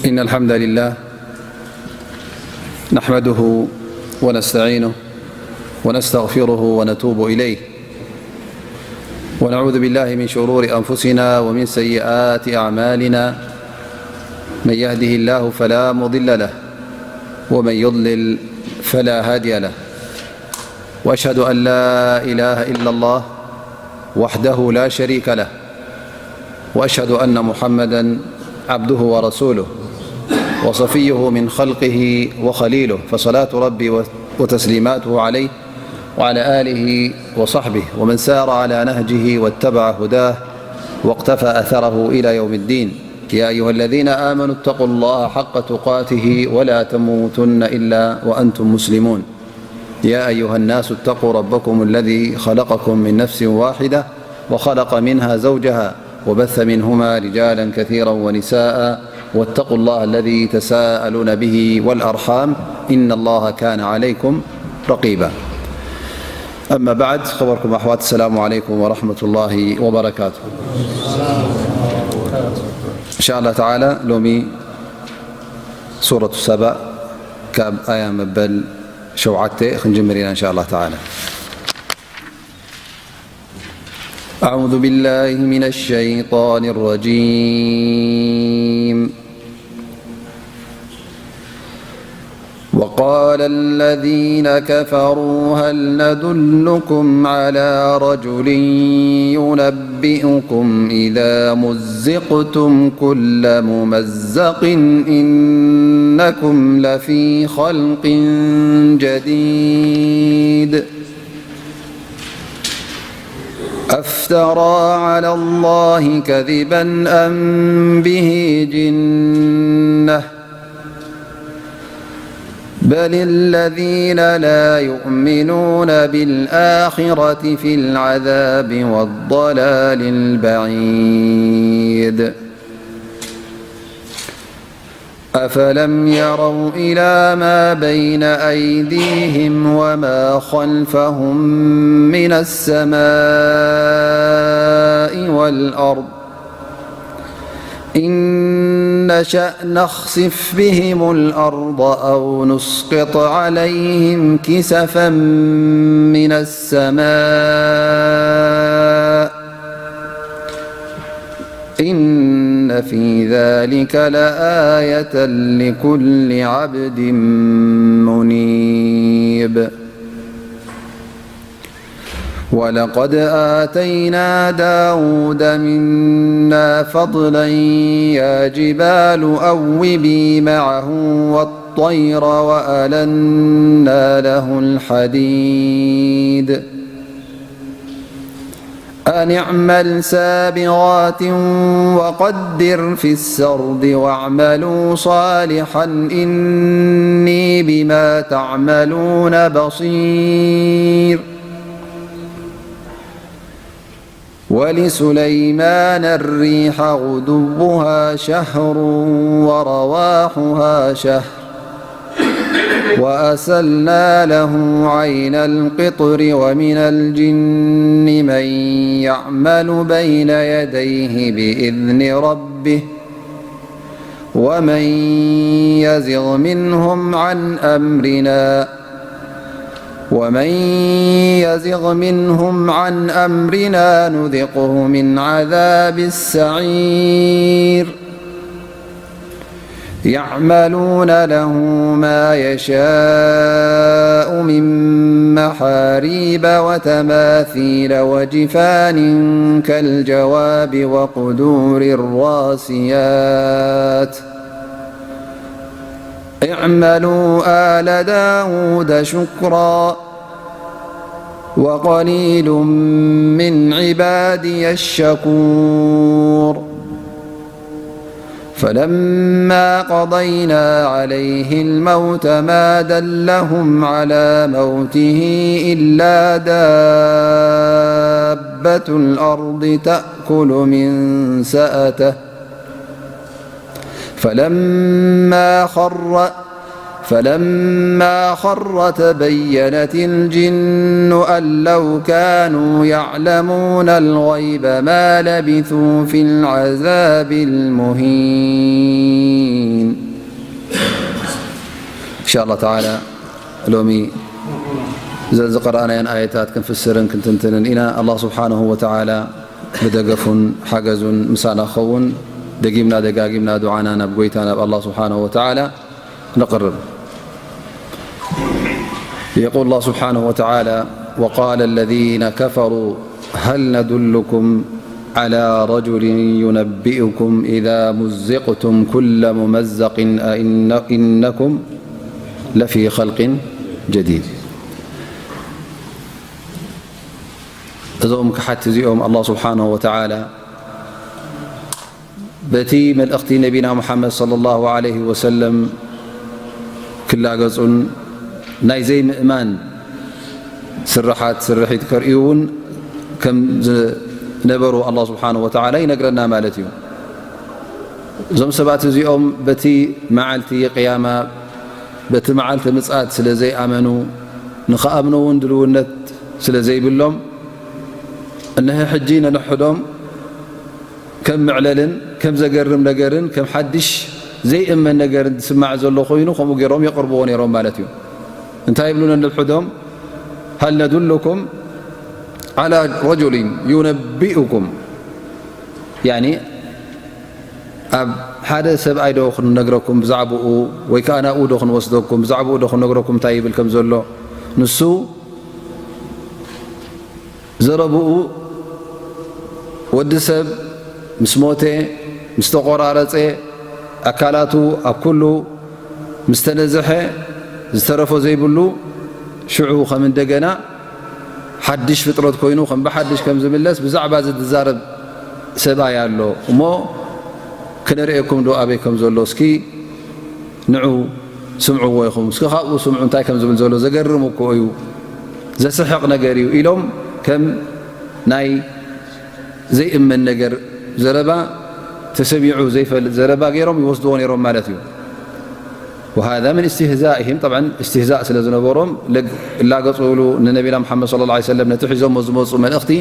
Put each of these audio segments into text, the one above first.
إن الحمد لله نحمده ونستعينه ونستغفره ونتوب إليه، ونعوذ بالله من شرور أنفسنا ومن سيئات أعمالنا. من يهده الله فلا مضل له، ومن يضلل فلا هادي له. وأشهد أن لا إله إلا الله وحده لا شريك له، وأشهد أن محمدا عبده ورسوله، وصفيه من خلقه وخليله، فصلاة ربي وتسليماته عليه وعلى آله وصحبه ومن سار على نهجه واتبع هداه واقتفى أثره إلى يوم الدين. يا أيها الذين آمنوا اتقوا الله حق تقاته ولا تموتن إلا وأنتم مسلمون. يا أيها الناس اتقوا ربكم الذي خلقكم من نفس واحدة وخلق منها زوجها وبث منهما رجالا كثيرا ونساء واتقوا الله الذي تساءلون به والأرحام إن الله كان عليكم رقيبا. أما بعد، خبركم أحوات، السلام عليكم ورحمة الله وبركاته. إن شاء الله تعالى لومي سورة سبأ كاب آية مبل شوعته خنجمرين إن شاء الله تعالى. أعوذ بالله من الشيطان الرجيم. وقال الذين كفروا هل ندلكم على رجل ينبئكم إذا مزقتم كل ممزق إنكم لفي خلق جديد. أفترى على الله كذبا أم به جنة بل الذين لا يؤمنون بالآخرة في العذاب والضلال البعيد. أفلم يروا إلى ما بين أيديهم وما خلفهم من السماء والأرض إن نشأ نخسف بهم الأرض أو نسقط عليهم كسفا من السماء إن في ذلك لآية لكل عبد منيب. ولقد آتينا داود منا فضلا يا جبال أوبي معه والطير وألنا له الحديد أن اعمل سابغات وقدر في السرد واعملوا صالحا إني بما تعملون بصير. ولسليمان الريح غدوها شهر ورواحها شهر وأسلنا له عين القطر ومن الجن من يعمل بين يديه بإذن ربه ومن يزغ منهم عن أمرنا ومن يزغ منهم عن أمرنا نذقه من عذاب السعير. يعملون له ما يشاء من محاريب وتماثيل وجفان كالجواب وقدور الراسيات. اعملوا آل داود شكرا وقليل من عبادي الشكور. فلما قضينا عليه الموت ما دلهم على موته إلا دابة الأرض تأكل من سأته. فلما خر فلما خر تبينت الجن أن لو كانوا يعلمون الغيب ما لبثوا في العذاب المهين. إن شاء الله تعالى ሎሚ እዘን ዝቀረኣናየን ኣየታት ክንፍስርን ክንትንትንን ኢና። ኣላህ ስብሓንሁ ወተዓላ ብደገፉን ሓገዙን ምሳና ክኸውን፣ ደጊምና ደጋጊምና ዱዓና ናብ ጎይታ ናብ ኣላህ ስብሓንሁ ወተዓላ ነቕርብ። يقول الله سبحانه وتعالى: وقال الذين كفروا هل ندلكم على رجل ينبئكم إذا مزقتم كل ممزق أئن- إنكم لفي خلق جديد. እዞም ክሓቲ እዚኦም ኣላህ ስብሓንሁ ወተዓላ በቲ መልእኽቲ ነቢና ሙሓመድ ሰለላሁ ዐለይሂ ወሰለም ክላገጹን ናይ ዘይምእማን ስርሓት ስርሒት ከርእዩ እውን ከም ዝነበሩ ኣላህ ስብሓንሁ ወተዓላ ይነግረና ማለት እዩ። እዞም ሰባት እዚኦም በቲ መዓልቲ ቅያማ፣ በቲ መዓልቲ ምጽኣት ስለ ዘይኣመኑ፣ ንኽኣምኑ እውን ድልውነት ስለ ዘይብሎም፣ እነሀ ሕጂ ነንሕዶም ከም መዕለልን ከም ዘገርም ነገርን ከም ሓድሽ ዘይእመን ነገርን ዝስማዕ ዘሎ ኮይኑ ከምኡ ገይሮም የቕርብዎ ነይሮም ማለት እዩ። እንታይ ይብሉ ነንሕዶም? هل ندلكم على رجل ينبئكم، ያኒ ኣብ ሓደ ሰብኣይ ዶ ክንነግረኩም ብዛዕባኡ፣ ወይ ከኣ ናብኡ ዶ ክንወስደኩም ብዛዕባኡ ዶ ክንነግረኩም እንታይ ይብል ከም ዘሎ? ንሱ ዘረብኡ ወዲ ሰብ ምስ ሞተ፣ ምስ ተቖራረጸ፣ ኣካላቱ ኣብ ኩሉ ምስ ተነዝሐ፣ ዝተረፎ ዘይብሉ፣ ሽዑ ከም እንደገና ሓድሽ ፍጥረት ኮይኑ ከም ብሓድሽ ከም ዝምለስ ብዛዕባ እዚ ዝዛረብ ሰብኣይ ኣሎ እሞ፣ ክነርእየኩም ዶ ኣበይ ከም ዘሎ እስኪ ንዑ ስምዕዎ ኢኹም፣ እስኪ ካብኡ ስምዑ እንታይ ከም ዝብል ዘሎ፣ ዘገርም እኮ እዩ፣ ዘስሕቕ ነገር እዩ ኢሎም ከም ናይ ዘይእመን ነገር ዘረባ፣ ተሰሚዑ ዘይፈልጥ ዘረባ ገይሮም ይወስድዎ ነይሮም ማለት እዩ። وهذا من استهزائهم، طبعا استهزاء ስለ ዝነበሮም ለግ- ይላገጹሉ ንነቢና ሙሓመድ ሰለላሁ ዐለይሂ ወሰለም ነቲ ሒዞሞ ዝመጹ መልእኽቲ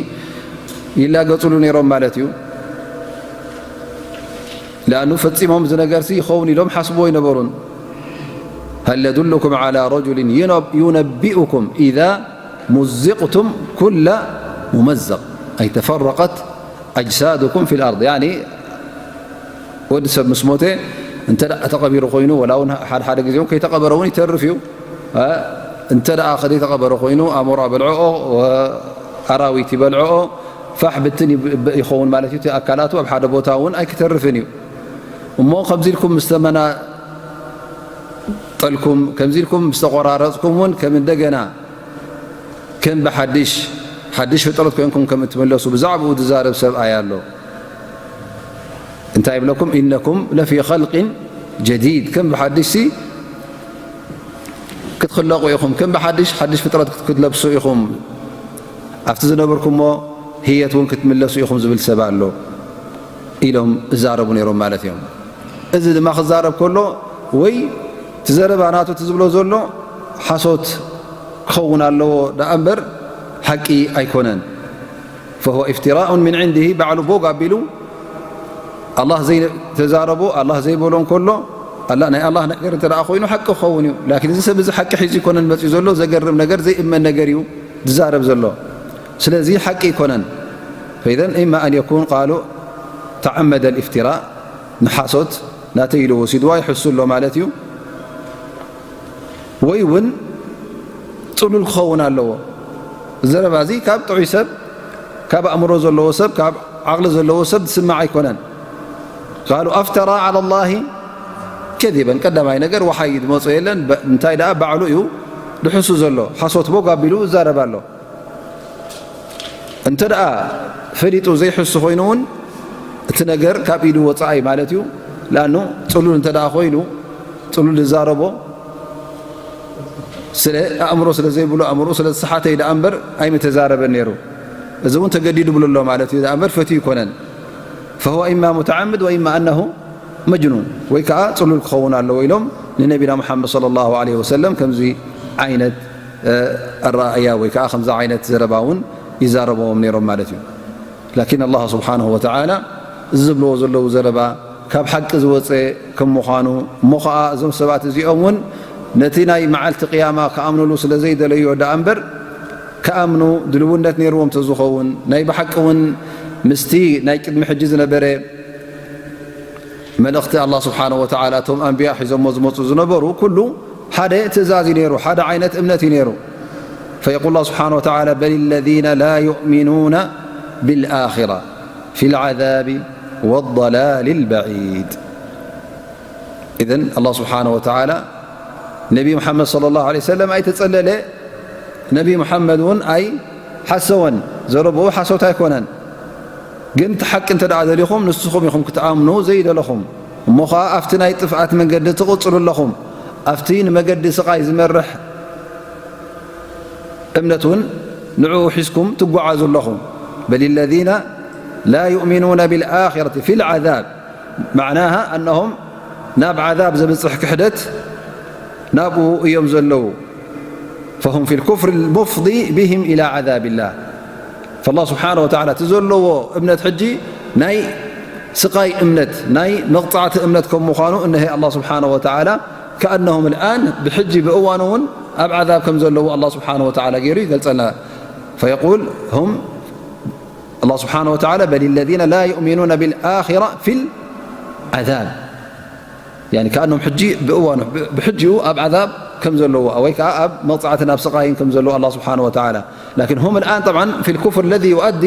ይላገጹሉ ነይሮም ማለት እዩ። لأنه ፈጺሞም እዚ ነገርሲ ይኸውን ኢሎም ሓስብዎ ኣይነበሩን። هل ندلكم على رجل ينب- ينبئكم إذا مزقتم كل ممزق، أي تفرقت أجسادكم في الأرض، يعني ወዲ ሰብ ምስ ሞተ እንተ ደኣ ተቐቢሩ ኮይኑ፣ ወላ እውን ሓደ ሓደ ግዜ እውን ከይተቐበረ እውን ይተርፍ እዩ። እ፣ እንተ ደኣ ከዘይተቐበረ ኮይኑ ኣሞራ በልዕኦ፣ ኣራዊት ይበልዕኦ፣ ፋሕ ብትን ይብ- ይኸውን ማለት እዩ። እቲ ኣካላቱ ኣብ ሓደ ቦታ እውን ኣይክተርፍን እዩ። እሞ ከምዚ ኢልኩም ምስ ተመናጠልኩም፣ ከምዚ ኢልኩም ምስ ተቆራረጽኩም እውን ከም እንደገና ከም ብሓድሽ ሓድሽ ፍጥረት ኮይንኩም ከም እትምለሱ ብዛዕባኡ ዝዛረብ ሰብኣይ ኣሎ። እንታይ ይብለኩም? إنكم لفي خلق جديد، ከም ብሓድሽ ሲ ክትኽለቑ ኢኹም፣ ከም ብሓድሽ ሓድሽ ፍጥረት ክትለብሱ ኢኹም፣ ኣብቲ ዝነበርኩሞ ህየት እውን ክትምለሱ ኢኹም ዝብል ሰብ ኣሎ ኢሎም ይዛረቡ ነይሮም ማለት እዮም። እዚ ድማ ክዛረብ ከሎ ወይ እቲ ዘረባ ናቱ እቲ ዝብሎ ዘሎ ሓሶት ክኸውን ኣለዎ ደኣ እምበር ሓቂ ኣይኮነን። فهو افتراء من عنده، ባዕሉ ቦግ ኣቢሉ ኣላህ ዘይተዛረቦ ኣላህ ዘይበሎ እንከሎ ኣላ ናይ ኣላህ ነገር እንተ ደኣ ኮይኑ ሓቂ ክኸውን እዩ። ላኪን እዚ ሰብ እዚ ሓቂ ሒዙ ይኮነን መፅኡ ዘሎ፣ ዘገርም ነገር፣ ዘይእመን ነገር እዩ ዝዛረብ ዘሎ። ስለዚ ሓቂ ይኮነን። ፈኢዘን ኢማ ኣን የኩን ቃሉ ተዓመደ ልእፍትራእ፣ ንሓሶት ናተይ ኢሉ ወሲድዋ ይሕሱ ኣሎ ማለት እዩ። ወይ እውን ፅሉል ክኸውን ኣለዎ። ዘረባ እዚ ካብ ጥዑይ ሰብ፣ ካብ ኣእምሮ ዘለዎ ሰብ፣ ካብ ዓቕሊ ዘለዎ ሰብ ዝስማዕ ኣይኮነን። ቃሉ ኣፍተራ ዓላ ላሂ ከዚበን። ቀዳማይ ነገር ወሓይ ዝመጾ የለን። በ-፣ እንታይ ደኣ ባዕሉ እዩ ድሕሱ ዘሎ። ሓሶት ቦግ ኣቢሉ ይዛረብ ኣሎ። እንተ ደኣ ፈሊጡ ዘይሕሱ ኮይኑ እውን እቲ ነገር ካብ ኢዱ ወጻኢ ማለት እዩ። ለኣኑ ጽሉል እንተ ደኣ ኮይኑ፣ ጽሉል ዝዛረቦ ስለ ኣእምሮ ስለ ዘይብሉ፣ ኣእምሮ ስለ ዝሰሓተ እዩ ደኣ እምበር ኣይምተዛረበን ነይሩ። እዚ እውን ተገዲዱ ብሉ ኣሎ ማለት እዩ ደኣ እምበር ፈትዩ ይኮነን። ፈሁወ ኢማ ሙተዓምድ ወኢማ ኣነሁ መጅኑን፣ ወይ ከዓ ጽሉል ክኸውን ኣለዎ ኢሎም ንነቢና ሙሓመድ ሰለላሁ ዐለይሂ ወሰለም ከምዚ ዓይነት፣ እ፣ ኣረኣእያ ወይ ከዓ ከምዚ ዓይነት ዘረባ እውን ይዛረብዎም ነይሮም ማለት እዩ። ላኪን ኣላህ ስብሓንሁ ወተዓላ እዚ ዝብልዎ ዘለዉ ዘረባ ካብ ሓቂ ዝወፀ ከም ምዃኑ፣ እሞ ኸዓ እዞም ሰባት እዚኦም እውን ነቲ ናይ መዓልቲ ቅያማ ክኣምኑሉ ስለ ዘይደለዮ ደኣ እምበር፣ ክኣምኑ ድልውነት ነይርዎም ተዝኸውን፣ ናይ ብሓቂ እውን ምስቲ ናይ ቅድሚ ሕጂ ዝነበረ መልእኽቲ ኣላህ ስብሓንሁ ወተዓላ እቶም ኣንብያ ሒዞሞ ዝመፁ ዝነበሩ ኩሉ ሓደ ትእዛዝ እዩ ነይሩ፣ ሓደ ዓይነት እምነት እዩ ነይሩ። ፈየቁል ኣላህ ስብሓንሁ ወተዓላ፣ በል ለዚነ ላ ዩእሚኑነ ብልኣኺራ ፊ ልዓዛቢ ወضላል ልበዒድ። ኢዘን ኣላህ ስብሓንሁ ወተዓላ ነቢ ሙሓመድ ሰለላሁ ዐለይሂ ወሰለም ኣይተጸለለ፣ ነቢ ሙሓመድ እውን ኣይሓሰወን፣ ዘረብኡ ሓሶት ኣይኮነን። ግን እቲ ሓቂ እንተ ደኣ ደሊኹም ንስኹም ኢኹም ክትኣምኑ ዘይደለኹም፣ እሞ ኸዓ ኣብቲ ናይ ጥፍኣት መንገዲ ትቕጽሉ ኣለኹም፣ ኣብቲ ንመገዲ ስቓይ ዝመርሕ እምነት እውን ንዕኡ ሒዝኩም ትጓዓዙ ኣለኹም። በል ለዚነ ላ ዩእሚኑነ ብልኣኺረቲ ፊ ልዓዛብ፣ ማዕናሃ ኣነሆም ናብ ዓዛብ ዘብፅሕ ክሕደት ናብኡ እዮም ዘለዉ። ፈሁም ፊ ልኩፍሪ ልሙፍዲ ብህም ኢላ ዓዛብ ላህ። ፈላህ ስብሓነ ወተዓላ እቲ ዘለዎ እምነት ሕጂ ናይ ስቓይ እምነት፣ ናይ መቕፃዕቲ እምነት ከም ምዃኑ እነሀ ኣላህ ስብሓነ ወተዓላ ከኣነሁም ልኣን ብሕጂ ብእዋኑ እውን ኣብ ዓዛብ ከም ዘለዉ ኣላህ ስብሓነ ወተዓላ ገይሩ ይገልፀልና። ፈየቁል ሁም ኣላህ ስብሓነ ወተዓላ በል ለዚነ ላ ዩእሚኑነ ብልኣኺራ ፊ ልዓዛብ። ያኒ ከኣኖም ሕጂ ብእዋኑ ብ-፣ ብሕጂኡ ኣብ ዓዛብ ከም ዘለዎ ወይ ከዓ ኣብ መቕፃዕትን ኣብ ስቓይን ከም ዘለዎ ኣላህ ስብሓነ ወተዓላ። ላኪን ሁም ልኣን ጠብዓን ፊ ልኩፍር ለዚ ዩኣዲ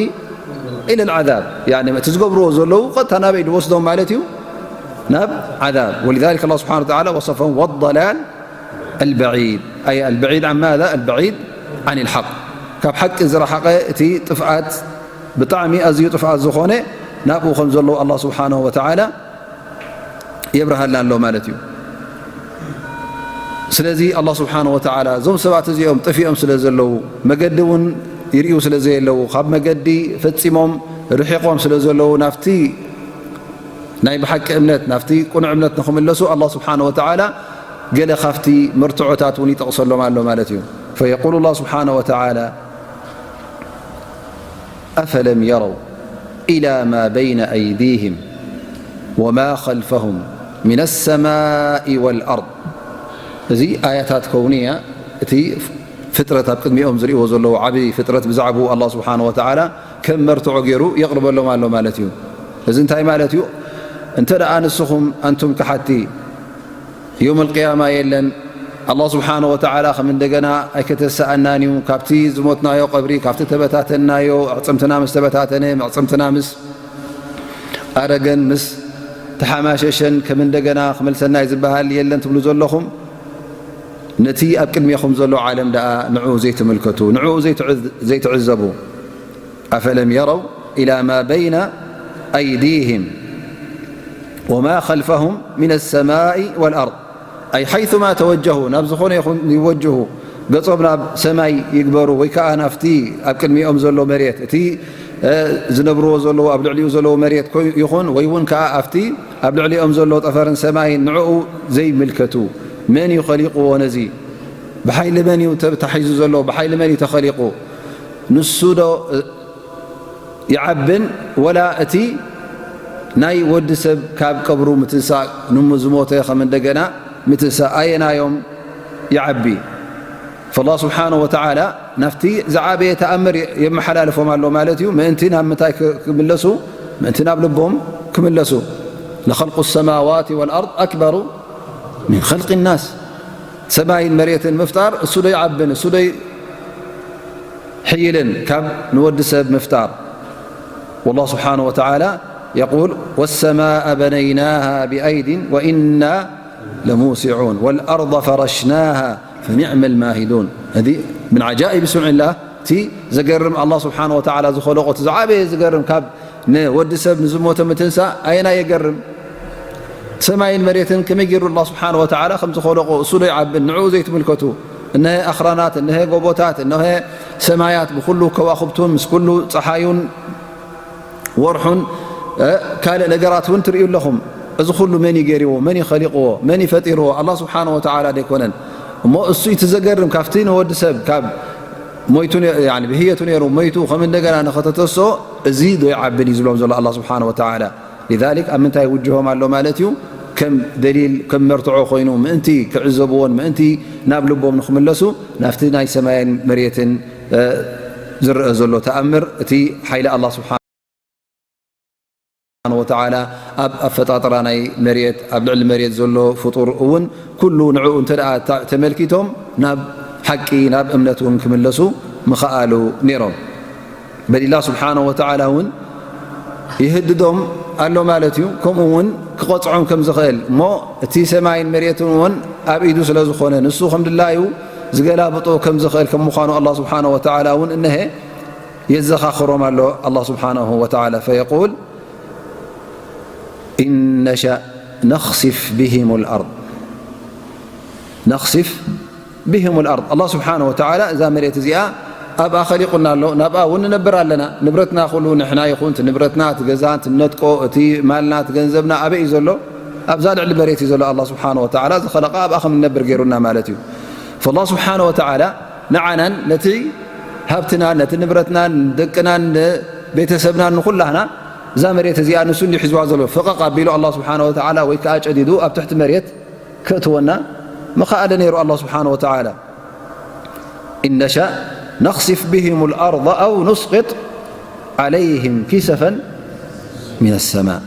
ኢለ ልዓዛብ። ያኒ እቲ ዝገብርዎ ዘለዉ ቀጥታ ናበይ ዝወስዶም ማለት እዩ? ናብ ዓዛብ። ወሊዛሊክ ኣላህ ስብሓነ ወተዓላ ወሰፈሁም ወضላል ኣልበዒድ። ኣይ ኣልበዒድ ዓን ማዛ? ኣልበዒድ ዓን ልሓቅ። ካብ ሓቂ ዝረሓቐ እቲ ጥፍኣት ብጣዕሚ ኣዝዩ ጥፍኣት ዝኾነ ናብኡ ከም ዘለዉ ኣላህ ስብሓነሁ ወተዓላ የብርሃልና ኣሎ ማለት እዩ። ስለዚ ኣላህ ስብሓነሁ ወተዓላ እዞም ሰባት እዚኦም ጠፊኦም ስለ ዘለዉ፣ መገዲ እውን ይርእዩ ስለ ዘየለዉ፣ ካብ መገዲ ፈጺሞም ርሒቖም ስለ ዘለዉ፣ ናብቲ ናይ ብሓቂ እምነት፣ ናብቲ ቅኑዕ እምነት ንኽምለሱ ኣላህ ስብሓነሁ ወተዓላ ገለ ካብቲ መርትዖታት እውን ይጠቕሰሎም ኣሎ ማለት እዩ። ፈየቁሉ ኣላህ ስብሓነሁ ወተዓላ፣ أفلم يروا إلى ما بين أيديهم وما خلفهم من السماء والأرض. እዚ ኣያታት ከውንያ፣ እቲ ፍጥረት ኣብ ቅድሚኦም ዝርእይዎ ዘለዉ ዓብዪ ፍጥረት ብዛዕባኡ ኣላህ ስብሓነ ወተዓላ ከም መርትዖ ገይሩ የቕርበሎም ኣሎ ማለት እዩ። እዚ እንታይ ማለት እዩ? እንተ ደኣ ንስኹም ኣንቱም ከሓቲ ዮም ኣልቅያማ የለን። ኣላህ ስብሓነ ወተዓላ ከም እንደገና ኣይከተሰኣናን እዩ። ካብቲ ዝሞትናዮ ቀብሪ፣ ካብቲ ተበታተንናዮ፣ ኣዕፅምትና ምስ ተበታተነ፣ ኣዕፅምትና ምስ ኣረገን ምስ ተሓማሸሸን ከም እንደገና ክመልሰና እዩ ዝበሃል የለን ትብሉ ዘለኹም። ነቲ ኣብ ቅድሜኹም ዘሎ ዓለም ደኣ ንዑ ዘይትምልከቱ፣ ንዑ ዘይትዕዝ-፣ ዘይትዕዘቡ። أفلم يروا إلى ما بين أيديهم وما خلفهم من السماء والأرض، أي حيثما توجهوا، ናብ ዝኾነ ይኹን ይወጅሁ፣ ገጾም ናብ ሰማይ ይግበሩ፣ ወይ ከዓ ናብቲ ኣብ ቅድሚኦም ዘሎ መሬት፣ እቲ፣ እ፣ ዝነብርዎ ዘለዉ፣ ኣብ ልዕሊኡ ዘለዉ መሬት ኮይ-፣ ይኹን፣ ወይ እውን ከዓ ኣብቲ ኣብ ልዕሊኦም ዘሎ ጠፈርን ሰማይን ንዕኡ ዘይምልከቱ። መን እዩ ኸሊቕዎ ነዚ? ብሓይሊ መን እዩ ተታሒዙ ዘሎ? ብሓይሊ መን እዩ ተኸሊቑ? ንሱ ዶ፣ እ፣ ይዓብን ወላ እቲ ናይ ወዲ ሰብ ካብ ቀብሩ ምትንሳእ፣ ንሙ ዝሞተ ከም እንደገና ምትንሳእ ኣየናዮም ይዓቢ? ፈላህ ስብሓነ ወተዓላ ናብቲ ዝዓበየ ተኣምር የመሓላልፎም ኣሎ ማለት እዩ። ምእንቲ ናብ ምንታይ ክ-፣ ክምለሱ? ምእንቲ ናብ ልቦም ክምለሱ። ለኸልቁ ሰማዋት ወልኣርድ ኣክበሩ ሚን ኸልቂ ናስ። ሰማይን መሬትን ምፍጣር እሱ ዶ ይዓብን እሱ ዶ ይሕይልን ካብ ንወዲ ሰብ ምፍጣር? والله سبحانه وتعالى يقول: والسماء بنيناها بأيد وإنا لموسعون والأرض فرشناها فنعم الماهدون. እዚ من عجائب صنع الله። እቲ ዘገርም ኣላህ ስብሓነ ወተዓላ ዝኸለቆ፣ እቲ ዝዓበየ ዝገርም ካብ ንወዲ ሰብ ንዝሞተ ምትንሳእ ኣየናይ የገርም? ሰማይን መሬትን ከመይ ገይሩ ኣላህ ስብሓነ ወተዓላ ከም ዝኸለቆ እሱ ዶ ይዓብን? ንዕኡ ዘይትምልከቱ? እነሀ ኣኽራናት፣ እነሀ ጎቦታት፣ እነሀ ሰማያት ብኩሉ ከዋኽብቱን ምስ ኩሉ ፀሓዩን ወርሑን፣ እ፣ ካልእ ነገራት እውን ትርእዩ ኣለኹም። እዚ ኩሉ መን እዩ ገይርዎ? መን እዩ ኸሊቕዎ? መን እዩ ፈጢርዎ? ኣላህ ስብሓነ ወተዓላ ዶ ኣይኮነን? እሞ እሱ እቲ ዘገርም ካብቲ ንወዲ ሰብ ካብ ሞይቱ ነ-፣ ያኒ ብህየቱ ነይሩ ሞይቱ ከም እንደገና ንኸተተስኦ እዚ ዶ ይዓብን እዩ ዝብሎም ዘሎ ኣላህ ስብሓነ ወተዓላ። ሊዛሊክ ኣብ ምንታይ ይውጅሆም ኣሎ ማለት እዩ? ከም ደሊል፣ ከም መርትዖ ኮይኑ ምእንቲ ክዕዘብዎን ምእንቲ ናብ ልቦም ንኽምለሱ ናብቲ ናይ ሰማይን መሬትን፣ እ፣ ዝረአ ዘሎ ተኣምር እቲ ሓይሊ ኣላህ ስብሓነ ወተዓላ ኣብ ኣፈጣጥራ ናይ መሬት፣ ኣብ ልዕሊ መሬት ዘሎ ፍጡር እውን ኩሉ ንዕኡ እንተ ደኣ ተ-፣ ተመልኪቶም ናብ ሓቂ፣ ናብ እምነት እውን ክምለሱ ምኸኣሉ ነይሮም። በል ኢላ ስብሓነ ወተዓላ እውን ይህድዶም ኣሎ ማለት እዩ። ከምኡ እውን ክቐጽዖም ከም ዝኽእል እሞ እቲ ሰማይን መሬትን እውን ኣብ ኢዱ ስለ ዝኾነ ንሱ ከም ድላዩ ዝገላብጦ ከም ዝኽእል ከም ምዃኑ ኣላህ ስብሓነ ወተዓላ እውን እነሀ የዘኻኽሮም ኣሎ ኣላህ ስብሓነሁ ወተዓላ። ፈየቁል ኢን ነሸእ ነኽሲፍ ብሂም ልኣርድ። ነኽሲፍ ብሂም ልኣርድ። ኣላህ ስብሓነሁ ወተዓላ እዛ መሬት እዚኣ ኣብኣ ኸሊቑና ኣሎ፣ ናብኣ እውን ንነብር ኣለና። ንብረትና ኩሉ ንሕና ይኹን፣ እቲ ንብረትና፣ እቲ ገዛ፣ እቲ ነጥቆ፣ እቲ ማልና፣ እቲ ገንዘብና ኣበይ እዩ ዘሎ? ኣብዛ ልዕሊ መሬት እዩ ዘሎ። ኣላህ ስብሓነሁ ወተዓላ ዝኸለቓ ኣብኣ ከም ንነብር ገይሩና ማለት እዩ። ፈላህ ስብሓነሁ ወተዓላ ንዓናን ነቲ ሃብትናን ነቲ ንብረትናን ንደቅናን ንቤተሰብናን ንኹላህና እዛ መሬት እዚኣ ንሱ እንዲዩ ሒዝዋ ዘሎ። ፈቐቕ ኣቢሉ ኣላህ ስብሓነሁ ወተዓላ ወይ ከኣ ጨዲዱ ኣብ ትሕቲ መሬት ከእትወና ምኸኣለ ነይሩ ኣላህ ስብሓነሁ ወተዓላ። ኢን ነሻእ ነኽሲፍ ብሂም ልኣርض ኣው ኑስቅጥ ዓለይህም ኪሰፈን ሚነ ሰማእ።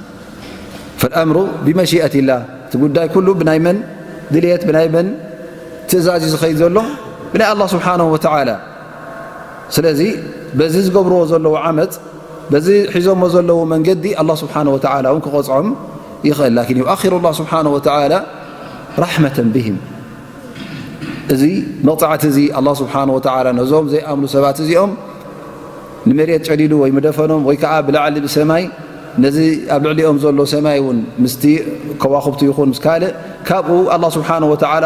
ፈልኣምሩ ቢመሺአት ላህ። እቲ ጉዳይ ኩሉ ብናይ መን ድልየት፣ ብናይ መን ትእዛዝ እዩ ዝኸይድ ዘሎ? ብናይ ኣላህ ስብሓነሁ ወተዓላ። ስለዚ በዚ ዝገብርዎ ዘለዉ ዓመፅ፣ በዚ ሒዞሞ ዘለዉ መንገዲ ኣላህ ስብሓነሁ ወተዓላ እውን ክቐፅዖም ይኽእል። ላኪን ዩኣኽሩ ላህ ስብሓነሁ ወተዓላ ራሕመተን ብሂም። እዚ መቕፃዕቲ እዚ ኣላህ ስብሓነሁ ወተዓላ ነዞም ዘይኣምኑ ሰባት እዚኦም ንመሬት ጨዲዱ ወይ ምደፈኖም ወይ ከዓ ብላዕሊ ብሰማይ ነዚ ኣብ ልዕሊኦም ዘሎ ሰማይ እውን ምስቲ ከዋኽብቲ ይኹን ምስ ካልእ ካብኡ ኣላህ ስብሓነሁ ወተዓላ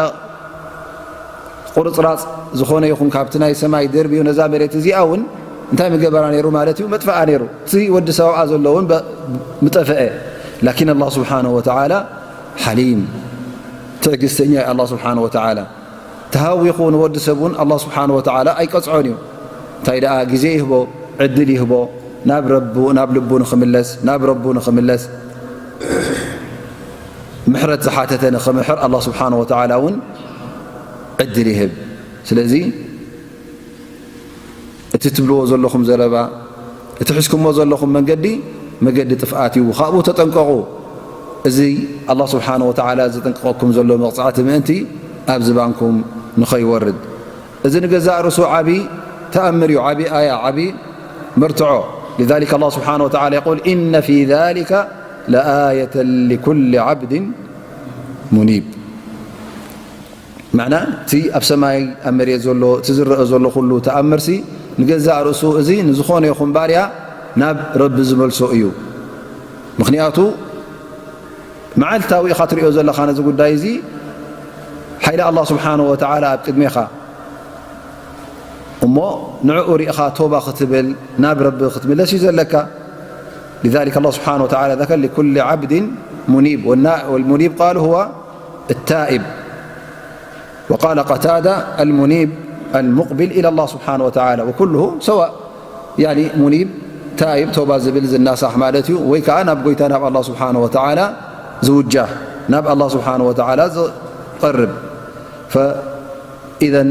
ቁርፅራፅ ዝኾነ ይኹን ካብቲ ናይ ሰማይ ደርብዩ ነዛ መሬት እዚኣ እውን እንታይ ምገበራ ነይሩ ማለት እዩ? መጥፈኣ ነይሩ። እቲ ወዲ ሰብ ኣብኣ ዘሎ እውን በ-፣ ምጠፈአ። ላኪን ኣላህ ስብሓነሁ ወተዓላ ሓሊም፣ ትዕግስተኛ እዩ ኣላህ ስብሓነሁ ወተዓላ። ተሃዊኹ ንወዲ ሰብ እውን ኣላህ ስብሓነሁ ወተዓላ ኣይቀፅዖን እዩ። እንታይ ደኣ ግዜ ይህቦ፣ ዕድል ይህቦ፣ ናብ ረቡ፣ ናብ ልቡ ንኽምለስ፣ ናብ ረቡ ንኽምለስ፣ ምሕረት ዝሓተተ ንኽምሕር ኣላህ ስብሓነሁ ወተዓላ እውን ዕድል ይህብ። ስለዚ እቲ ትብልዎ ዘለኹም ዘረባ፣ እቲ ሒዝኩሞ ዘለኹም መንገዲ፣ መገዲ ጥፍኣት እዩ። ካብኡ ተጠንቀቑ። እዚ ኣላህ ስብሓነሁ ወተዓላ ዘጠንቅቐኩም ዘሎ መቕጻዕቲ ምእንቲ ኣብ ዝባንኩም ንኸይወርድ። እዚ ንገዛእ ርእሱ ዓቢ ተኣምር እዩ፣ ዓቢ ኣያ፣ ዓቢ መርትዖ። لذلك الله سبحانه وتعالى يقول: إن في ذلك لآية لكل عبد منيب. ማዕና እቲ ኣብ ሰማይ ኣብ መሬት ዘሎ እቲ ዝረአ ዘሎ ኩሉ ተኣምርሲ ንገዛእ ርእሱ እዚ ንዝኾነ ይኹን ባርያ ናብ ረቢ ዝመልሶ እዩ። ምኽንያቱ መዓልታዊ ኢኻ ትሪኦ ዘለኻ ነዚ ጉዳይ እዚ ሓይሊ ኣላህ ስብሓነሁ ወተዓላ ኣብ ቅድሜኻ እሞ ንዕኡ ሪእኻ ቶባ ክትብል ናብ ረቢ ክትምለስ እዩ ዘለካ። لذلك الله سبحانه وتعالى ذكر لكل عبد منيب والنا-، والمنيب قال هو التائب. وقال قتادة: المنيب المقبل إلى الله سبحانه وتعالى، وكله سواء، يعني منيب ታይብ ቶባ ዝብል ዝናሳሕ ማለት እዩ። ወይ ከዓ ናብ ጎይታ ናብ ኣላህ ስብሓነ ወተዓላ ዝውጃህ፣ ናብ ኣላህ ስብሓነ ወተዓላ ዝቐርብ። ፈኢዘን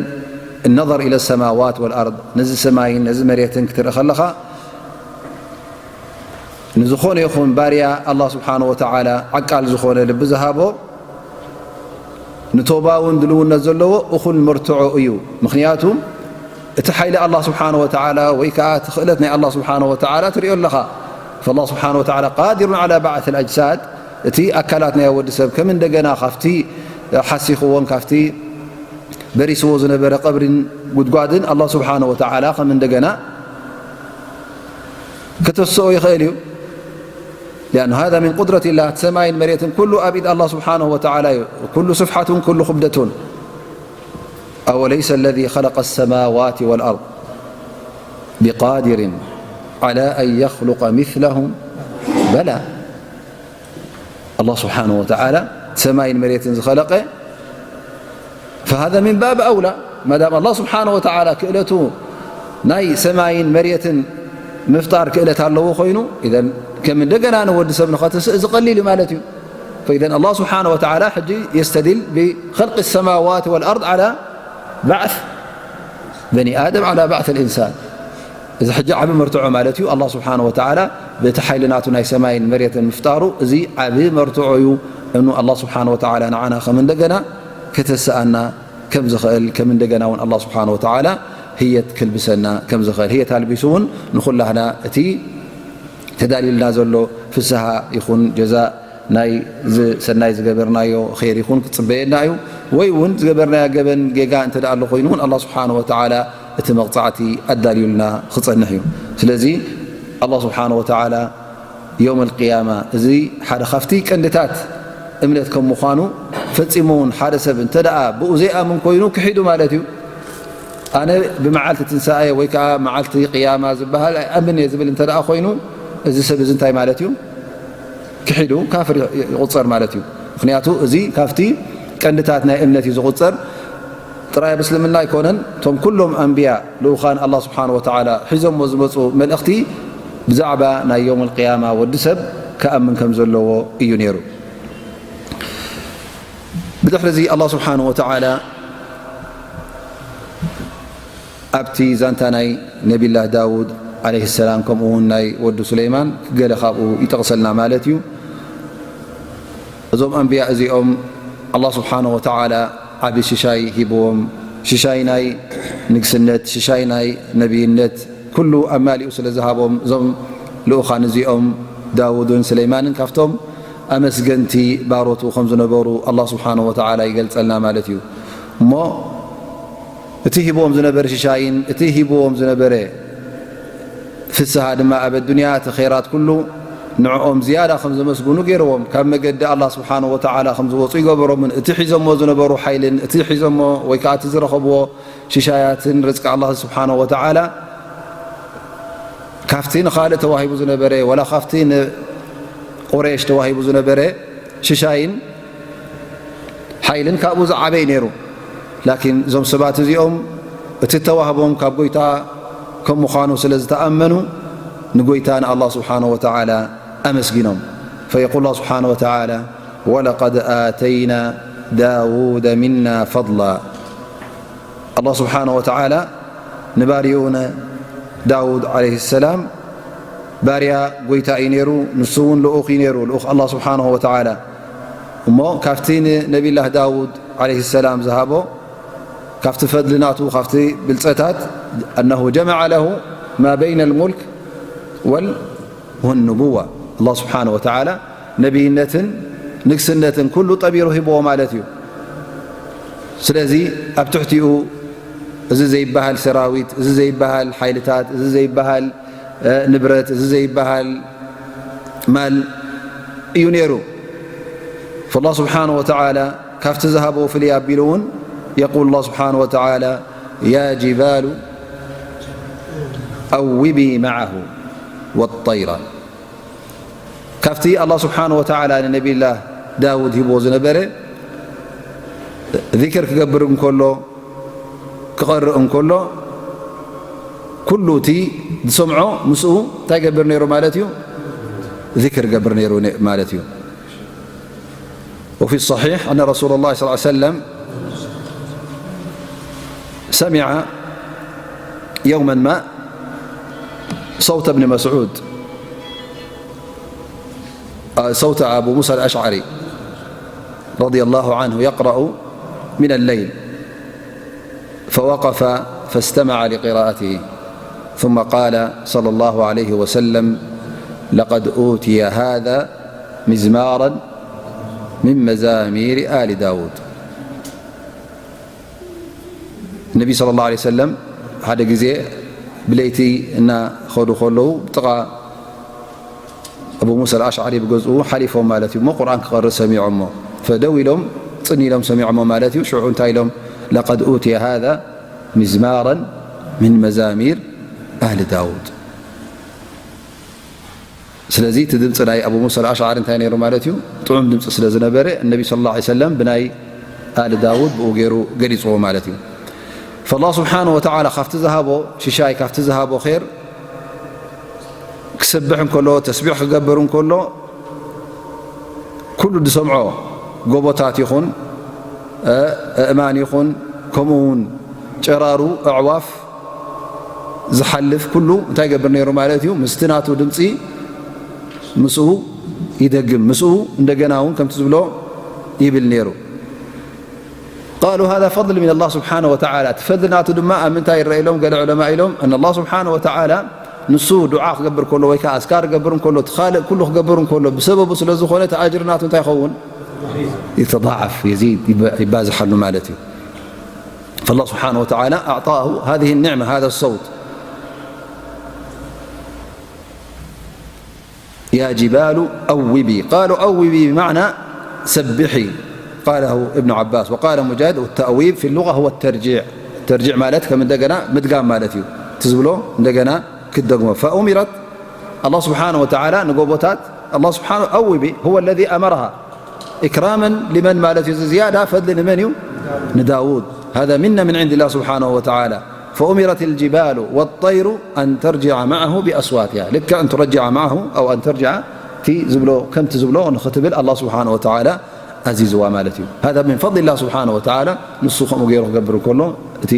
ነظር ኢለ ሰማዋት ወልኣርድ፣ ነዚ ሰማይን ነዚ መሬትን ክትርኢ ከለኻ፣ ንዝኾነ ይኹን ባርያ ኣላህ ስብሓነ ወተዓላ ዓቃል ዝኾነ ልቢ ዝሃቦ፣ ንቶባ እውን ድልውነት ዘለዎ እኹል መርትዖ እዩ። ምኽንያቱ እቲ ሓይሊ ኣላህ ስብሓነ ወተዓላ ወይ ከዓ እቲ ክእለት ናይ ኣላህ ስብሓነ ወተዓላ ትሪኦ ኣለኻ። ፈላህ ስብሓነ ወተዓላ ቃዲሩን ዓላ ባዕት ኣልኣጅሳድ፣ እቲ ኣካላት ናይ ወዲ ሰብ ከም እንደገና ካብቲ ሓሲኽዎን ካብቲ በሪስዎ ዝነበረ ቀብሪን ጉድጓድን ኣላህ ስብሓነ ወተዓላ ከም እንደገና ከተስኦ ይኽእል እዩ። ሊኣኑ ሃዛ ሚን ቁድረት ላህ፣ ሰማይን መሬትን ኩሉ ኣብ ኢድ ኣላህ ስብሓነሁ ወተዓላ እዩ። ኩሉ ስፍሓቱን ኩሉ ክብደቱን። أوليس الذي خلق السماوات والأرض بقادر على أن يخلق مثلهم؟ بلى. ኣላህ ስብሓነሁ ወተዓላ ሰማይን መሬትን ዝኸለቀ፣ ፈሃዛ ሚን ባብ ኣውላ። ማዳም ኣላህ ስብሓነሁ ወተዓላ ክእለቱ ናይ ሰማይን መሬትን ምፍጣር ክእለት ኣለዎ ኮይኑ፣ ኢዘን ከም እንደገና ንወዲ ሰብ ንኸትስእ እዚ ቀሊል እዩ ማለት እዩ። ፈኢዘን ኣላህ ስብሓነሁ ወተዓላ ሕጂ የስተዲል ብኸልቂ ሰማዋት ወልኣርድ ዓላ ባዕት በኒ ኣደም ዓላ ባዕት ልኢንሳን። እዚ ሕጂ ዓቢ መርትዖ ማለት እዩ። ኣላህ ስብሓነሁ ወተዓላ በቲ ሓይሊ ናቱ ናይ ሰማይን መሬትን ምፍጣሩ፣ እዚ ዓቢ መርትዖ እዩ። እኑ ኣላህ ስብሓነሁ ወተዓላ ንዓና ከም እንደገና ከተስኣና ከም ዝኽእል፣ ከም እንደገና እውን ኣላህ ስብሓነሁ ወተዓላ ህየት ክልብሰና ከም ዝኽእል፣ ህየት ኣልቢሱ እውን ንኹላህና እቲ ተዳልዩልና ዘሎ ፍስሃ ይኹን ጀዛእ ናይ ዝ-፣ ሰናይ ዝገበርናዮ ኸይር ይኹን ክጽበየና እዩ። ወይ እውን ዝገበርናዮ ገበን ጌጋ እንተ ደኣ ኣሎ ኮይኑ እውን ኣላህ ስብሓነሁ ወተዓላ እቲ መቕጻዕቲ ኣዳልዩልና ክጸንሕ እዩ። ስለዚ ኣላህ ስብሓነሁ ወተዓላ የውም ኣልቅያማ፣ እዚ ሓደ ካብቲ ቀንድታት እምነት ከም ምዃኑ፣ ፈጺሙ እውን ሓደ ሰብ እንተ ደኣ ብኡ ዘይኣምን ኮይኑ ክሒዱ ማለት እዩ። ኣነ ብመዓልቲ ትንሳኤ ወይ ከዓ መዓልቲ ቅያማ ዝበሃል ኣይኣምን እየ ዝብል እንተ ደኣ ኮይኑ፣ እዚ ሰብ እዚ እንታይ ማለት እዩ? ክሒዱ ካፍር ይቑጸር ማለት እዩ። ምኽንያቱ እዚ ካብቲ ቀንድታት ናይ እምነት እዩ ዝቑጸር። ጥራይ ኣብ እስልምና ኣይኮነን፣ እቶም ኩሎም ኣንብያ ልኡኻን ኣላህ ስብሓነሁ ወተዓላ ሒዞሞ ዝመፁ መልእኽቲ ብዛዕባ ናይ የውም ኣልቅያማ ወዲ ሰብ ክኣምን ከም ዘለዎ እዩ ነይሩ። ብድሕሪ እዚ ኣላህ ስብሓነሁ ወተዓላ ኣብቲ ዛንታ ናይ ነቢላህ ዳውድ ዓለይሂ ሰላም ከምኡ እውን ናይ ወዱ ሱለይማን ገለ ካብኡ ይጠቕሰልና ማለት እዩ። እዞም ኣንብያ እዚኦም ኣላህ ስብሓነሁ ወተዓላ ዓቢ ሽሻይ ሂብዎም፣ ሽሻይ ናይ ንግስነት፣ ሽሻይ ናይ ነቢይነት፣ ኩሉ ኣማሊኡ ስለ ዝሃቦም፣ እዞም ልኡኻን እዚኦም ዳውድን ሱለይማንን ካብቶም ኣመስገንቲ ባሮቱ ከም ዝነበሩ ኣላህ ስብሓነሁ ወተዓላ ይገልጸልና ማለት እዩ። እሞ እቲ ሂብዎም ዝነበረ ሽሻይን እቲ ሂብዎም ዝነበረ ፍስሃ ድማ ኣብ ኣዱንያ እቲ ኸይራት ኩሉ ንዕኦም ዝያዳ ከም ዘመስግኑ ገይርዎም። ካብ መገዲ ኣላህ ስብሓነሁ ወተዓላ ከም ዝወፁ ይገበሮምን እቲ ሒዞሞ ዝነበሩ ሓይልን እቲ ሒዞሞ ወይ ከዓ እቲ ዝረኸብዎ ሽሻያትን ርዝቂ ኣላህ ስብሓነሁ ወተዓላ ካብቲ ንኻልእ ተዋሂቡ ዝነበረ ወላ ካብቲ ንቁሬሽ ተዋሂቡ ዝነበረ ሽሻይን ሓይልን ካብኡ ዝዓበይ ነይሩ። ላኪን እዞም ሰባት እዚኦም እቲ ተዋህቦም ካብ ጎይታ ከም ምዃኑ ስለ ዝተኣመኑ ንጎይታ ንኣላህ ስብሓነሁ ወተዓላ ኣመስጊኖም። ፈየቁል ኣላህ ስብሓነሁ ወተዓላ፣ ወለቀድ ኣተይና ዳውደ ሚና ፈድላ። ኣላህ ስብሓነሁ ወተዓላ ንባሪኡ ንዳውድ ዓለይሂ ሰላም ባርያ ጎይታ እዩ ነይሩ፣ ንሱ እውን ልኡኽ እዩ ነይሩ፣ ልኡኽ ኣላህ ስብሓነሁ ወተዓላ። እሞ ካብቲ ንነቢላህ ዳውድ ዓለይሂ ሰላም ዝሃቦ፣ ካብቲ ፈድሊ ናቱ፣ ካብቲ ብልጸታት፣ ኣነሁ ጀመዐ ለሁ ማ በይነ ልሙልክ ወል ወኑቡዋ፣ ኣላህ ስብሓነሁ ወተዓላ ነቢይነትን ንግስነትን ኩሉ ጠቢሩ ሂብዎ ማለት እዩ። ስለዚ ኣብ ትሕቲኡ እዚ ዘይበሃል ሰራዊት፣ እዚ ዘይበሃል ሓይልታት፣ እዚ ዘይበሃል፣ እ፣ ንብረት፣ እዚ ዘይበሃል ማል እዩ ነይሩ። ፈላህ ስብሓነሁ ወተዓላ ካብቲ ዝሃቦ ፍልይ ኣቢሉ እውን የቁል ኣላህ ስብሓነሁ ወተዓላ፣ ያ ጅባሉ ኣውቢ መዓሁ ወጠይራ። ካብቲ ኣላህ ስብሓነሁ ወተዓላ ንነቢላህ ዳውድ ሂብዎ ዝነበረ፣ ዚክር ክገብር እንከሎ፣ ክቐርእ እንከሎ፣ ኩሉ እቲ ዝሰምዖ ምስኡ እንታይ ገብር ነይሩ ማለት እዩ? ዚክር ገብር ነይሩ ነ-፣ ማለት እዩ። وفي الصحيح أن رسول الله صلى الله عليه وسلم سمع يوما ما صوت ابن مسعود، آه، صوت أبو موسى الأشعري رضي الله عنه يقرأ من الليل، فوقف فاستمع لقراءته، ثم قال صلى الله عليه وسلم: لقد أوتي هذا مزمارا من مزامير آل داود. ነቢ صلى الله عليه وسلم ሓደ ግዜ ብለይቲ እናኸዱ ከለዉ፣ ጥቓ ኣቡ ሙሳ ኣልኣሽዓሪ ብገዝኡ ሓሊፎም ማለት እዩ። እሞ ቁርኣን ክቐርእ ሰሚዖሞ፣ ፈደው ኢሎም፣ ጽን ኢሎም ሰሚዖሞ ማለት እዩ። ሽዑ እንታይ ኢሎም? لقد أوتي هذا مزمارا من مزامير آل داود. ስለዚ እቲ ድምፂ ናይ ኣቡ ሙሳ ኣልኣሽዓሪ እንታይ ነይሩ ማለት እዩ? ጥዑም ድምፂ ስለ ዝነበረ፣ ነቢ صلى الله عليه وسلم ብናይ ኣል ዳውድ ብኡ ገይሩ ገሊፅዎ ማለት እዩ። فالله سبحانه وتعالى ካብቲ ዝሃቦ ሽሻይ፣ ካብቲ ዝሃቦ ኼር ክሰብሕ እንከሎ፣ ተስቢሕ ክገብር እንከሎ፣ ኩሉ ዝሰምዖ፣ ጎቦታት ይኹን፣ እ፣ ኣእማን ይኹን፣ ከምኡ እውን ጨራሩ ኣዕዋፍ ዝሓልፍ ኩሉ እንታይ ይገብር ነይሩ ማለት እዩ? ምስቲ ናቱ ድምፂ ምስኡ ይደግም፣ ምስኡ እንደገና እውን ከምቲ ዝብሎ ይብል ነይሩ። قالوا هذا فضل من الله سبحانه وتعالى። እቲ ፈድሊ ናቱ ድማ ኣብ ምንታይ ይረአ ኢሎም ገለ ዑለማ ኢሎም፣ أن الله سبحانه وتعالى ንሱ ዱዓ ክገብር ከሎ ወይ ከዓ ኣዝካር ክገብር እንከሎ፣ እቲ ካልእ ኩሉ ክገብር እንከሎ፣ ብሰበቡ ስለ ዝኾነ እቲ ኣጅሪ ናቱ እንታይ ይኸውን? يتضاعف، يزيد፣ ይባ-፣ ይባዝሓሉ ማለት እዩ። فالله سبحانه وتعالى أعطاه هذه النعمة، هذا الصوت. يا جبال أوبي. قالوا أوبي بمعنى سبحي، قاله ابن عباس، وقال مجاهد: والتأويب في اللغة هو الترجيع. ترجيع ማለት ከም እንደገና ምድጋም ማለት እዩ። ትዝብሎ እንደገና ክትደግሞ። فأمرت، الله سبحانه وتعالى ንጎቦታት الله سبحانه أوبي، هو الذي أمرها إكراما لمن ማለት እዩ። እዚ ዝያዳ ፈድሊ ንመን እዩ? ንዳውድ። هذا منة من عند الله سبحانه وتعالى. فأمرت الجبال والطير أن ترجع معه بأصواتها، ልክዕ أن ترجع معه أو أن ترجع، እቲ ዝብሎ፣ ከምቲ ዝብሎ ንኽትብል الله سبحانه وتعالى ኣዚዝዋ ማለት እዩ። هذا من فضل الله سبحانه وتعالى። ንሱ ከምኡ ገይሩ ክገብር እንከሎ፣ እቲ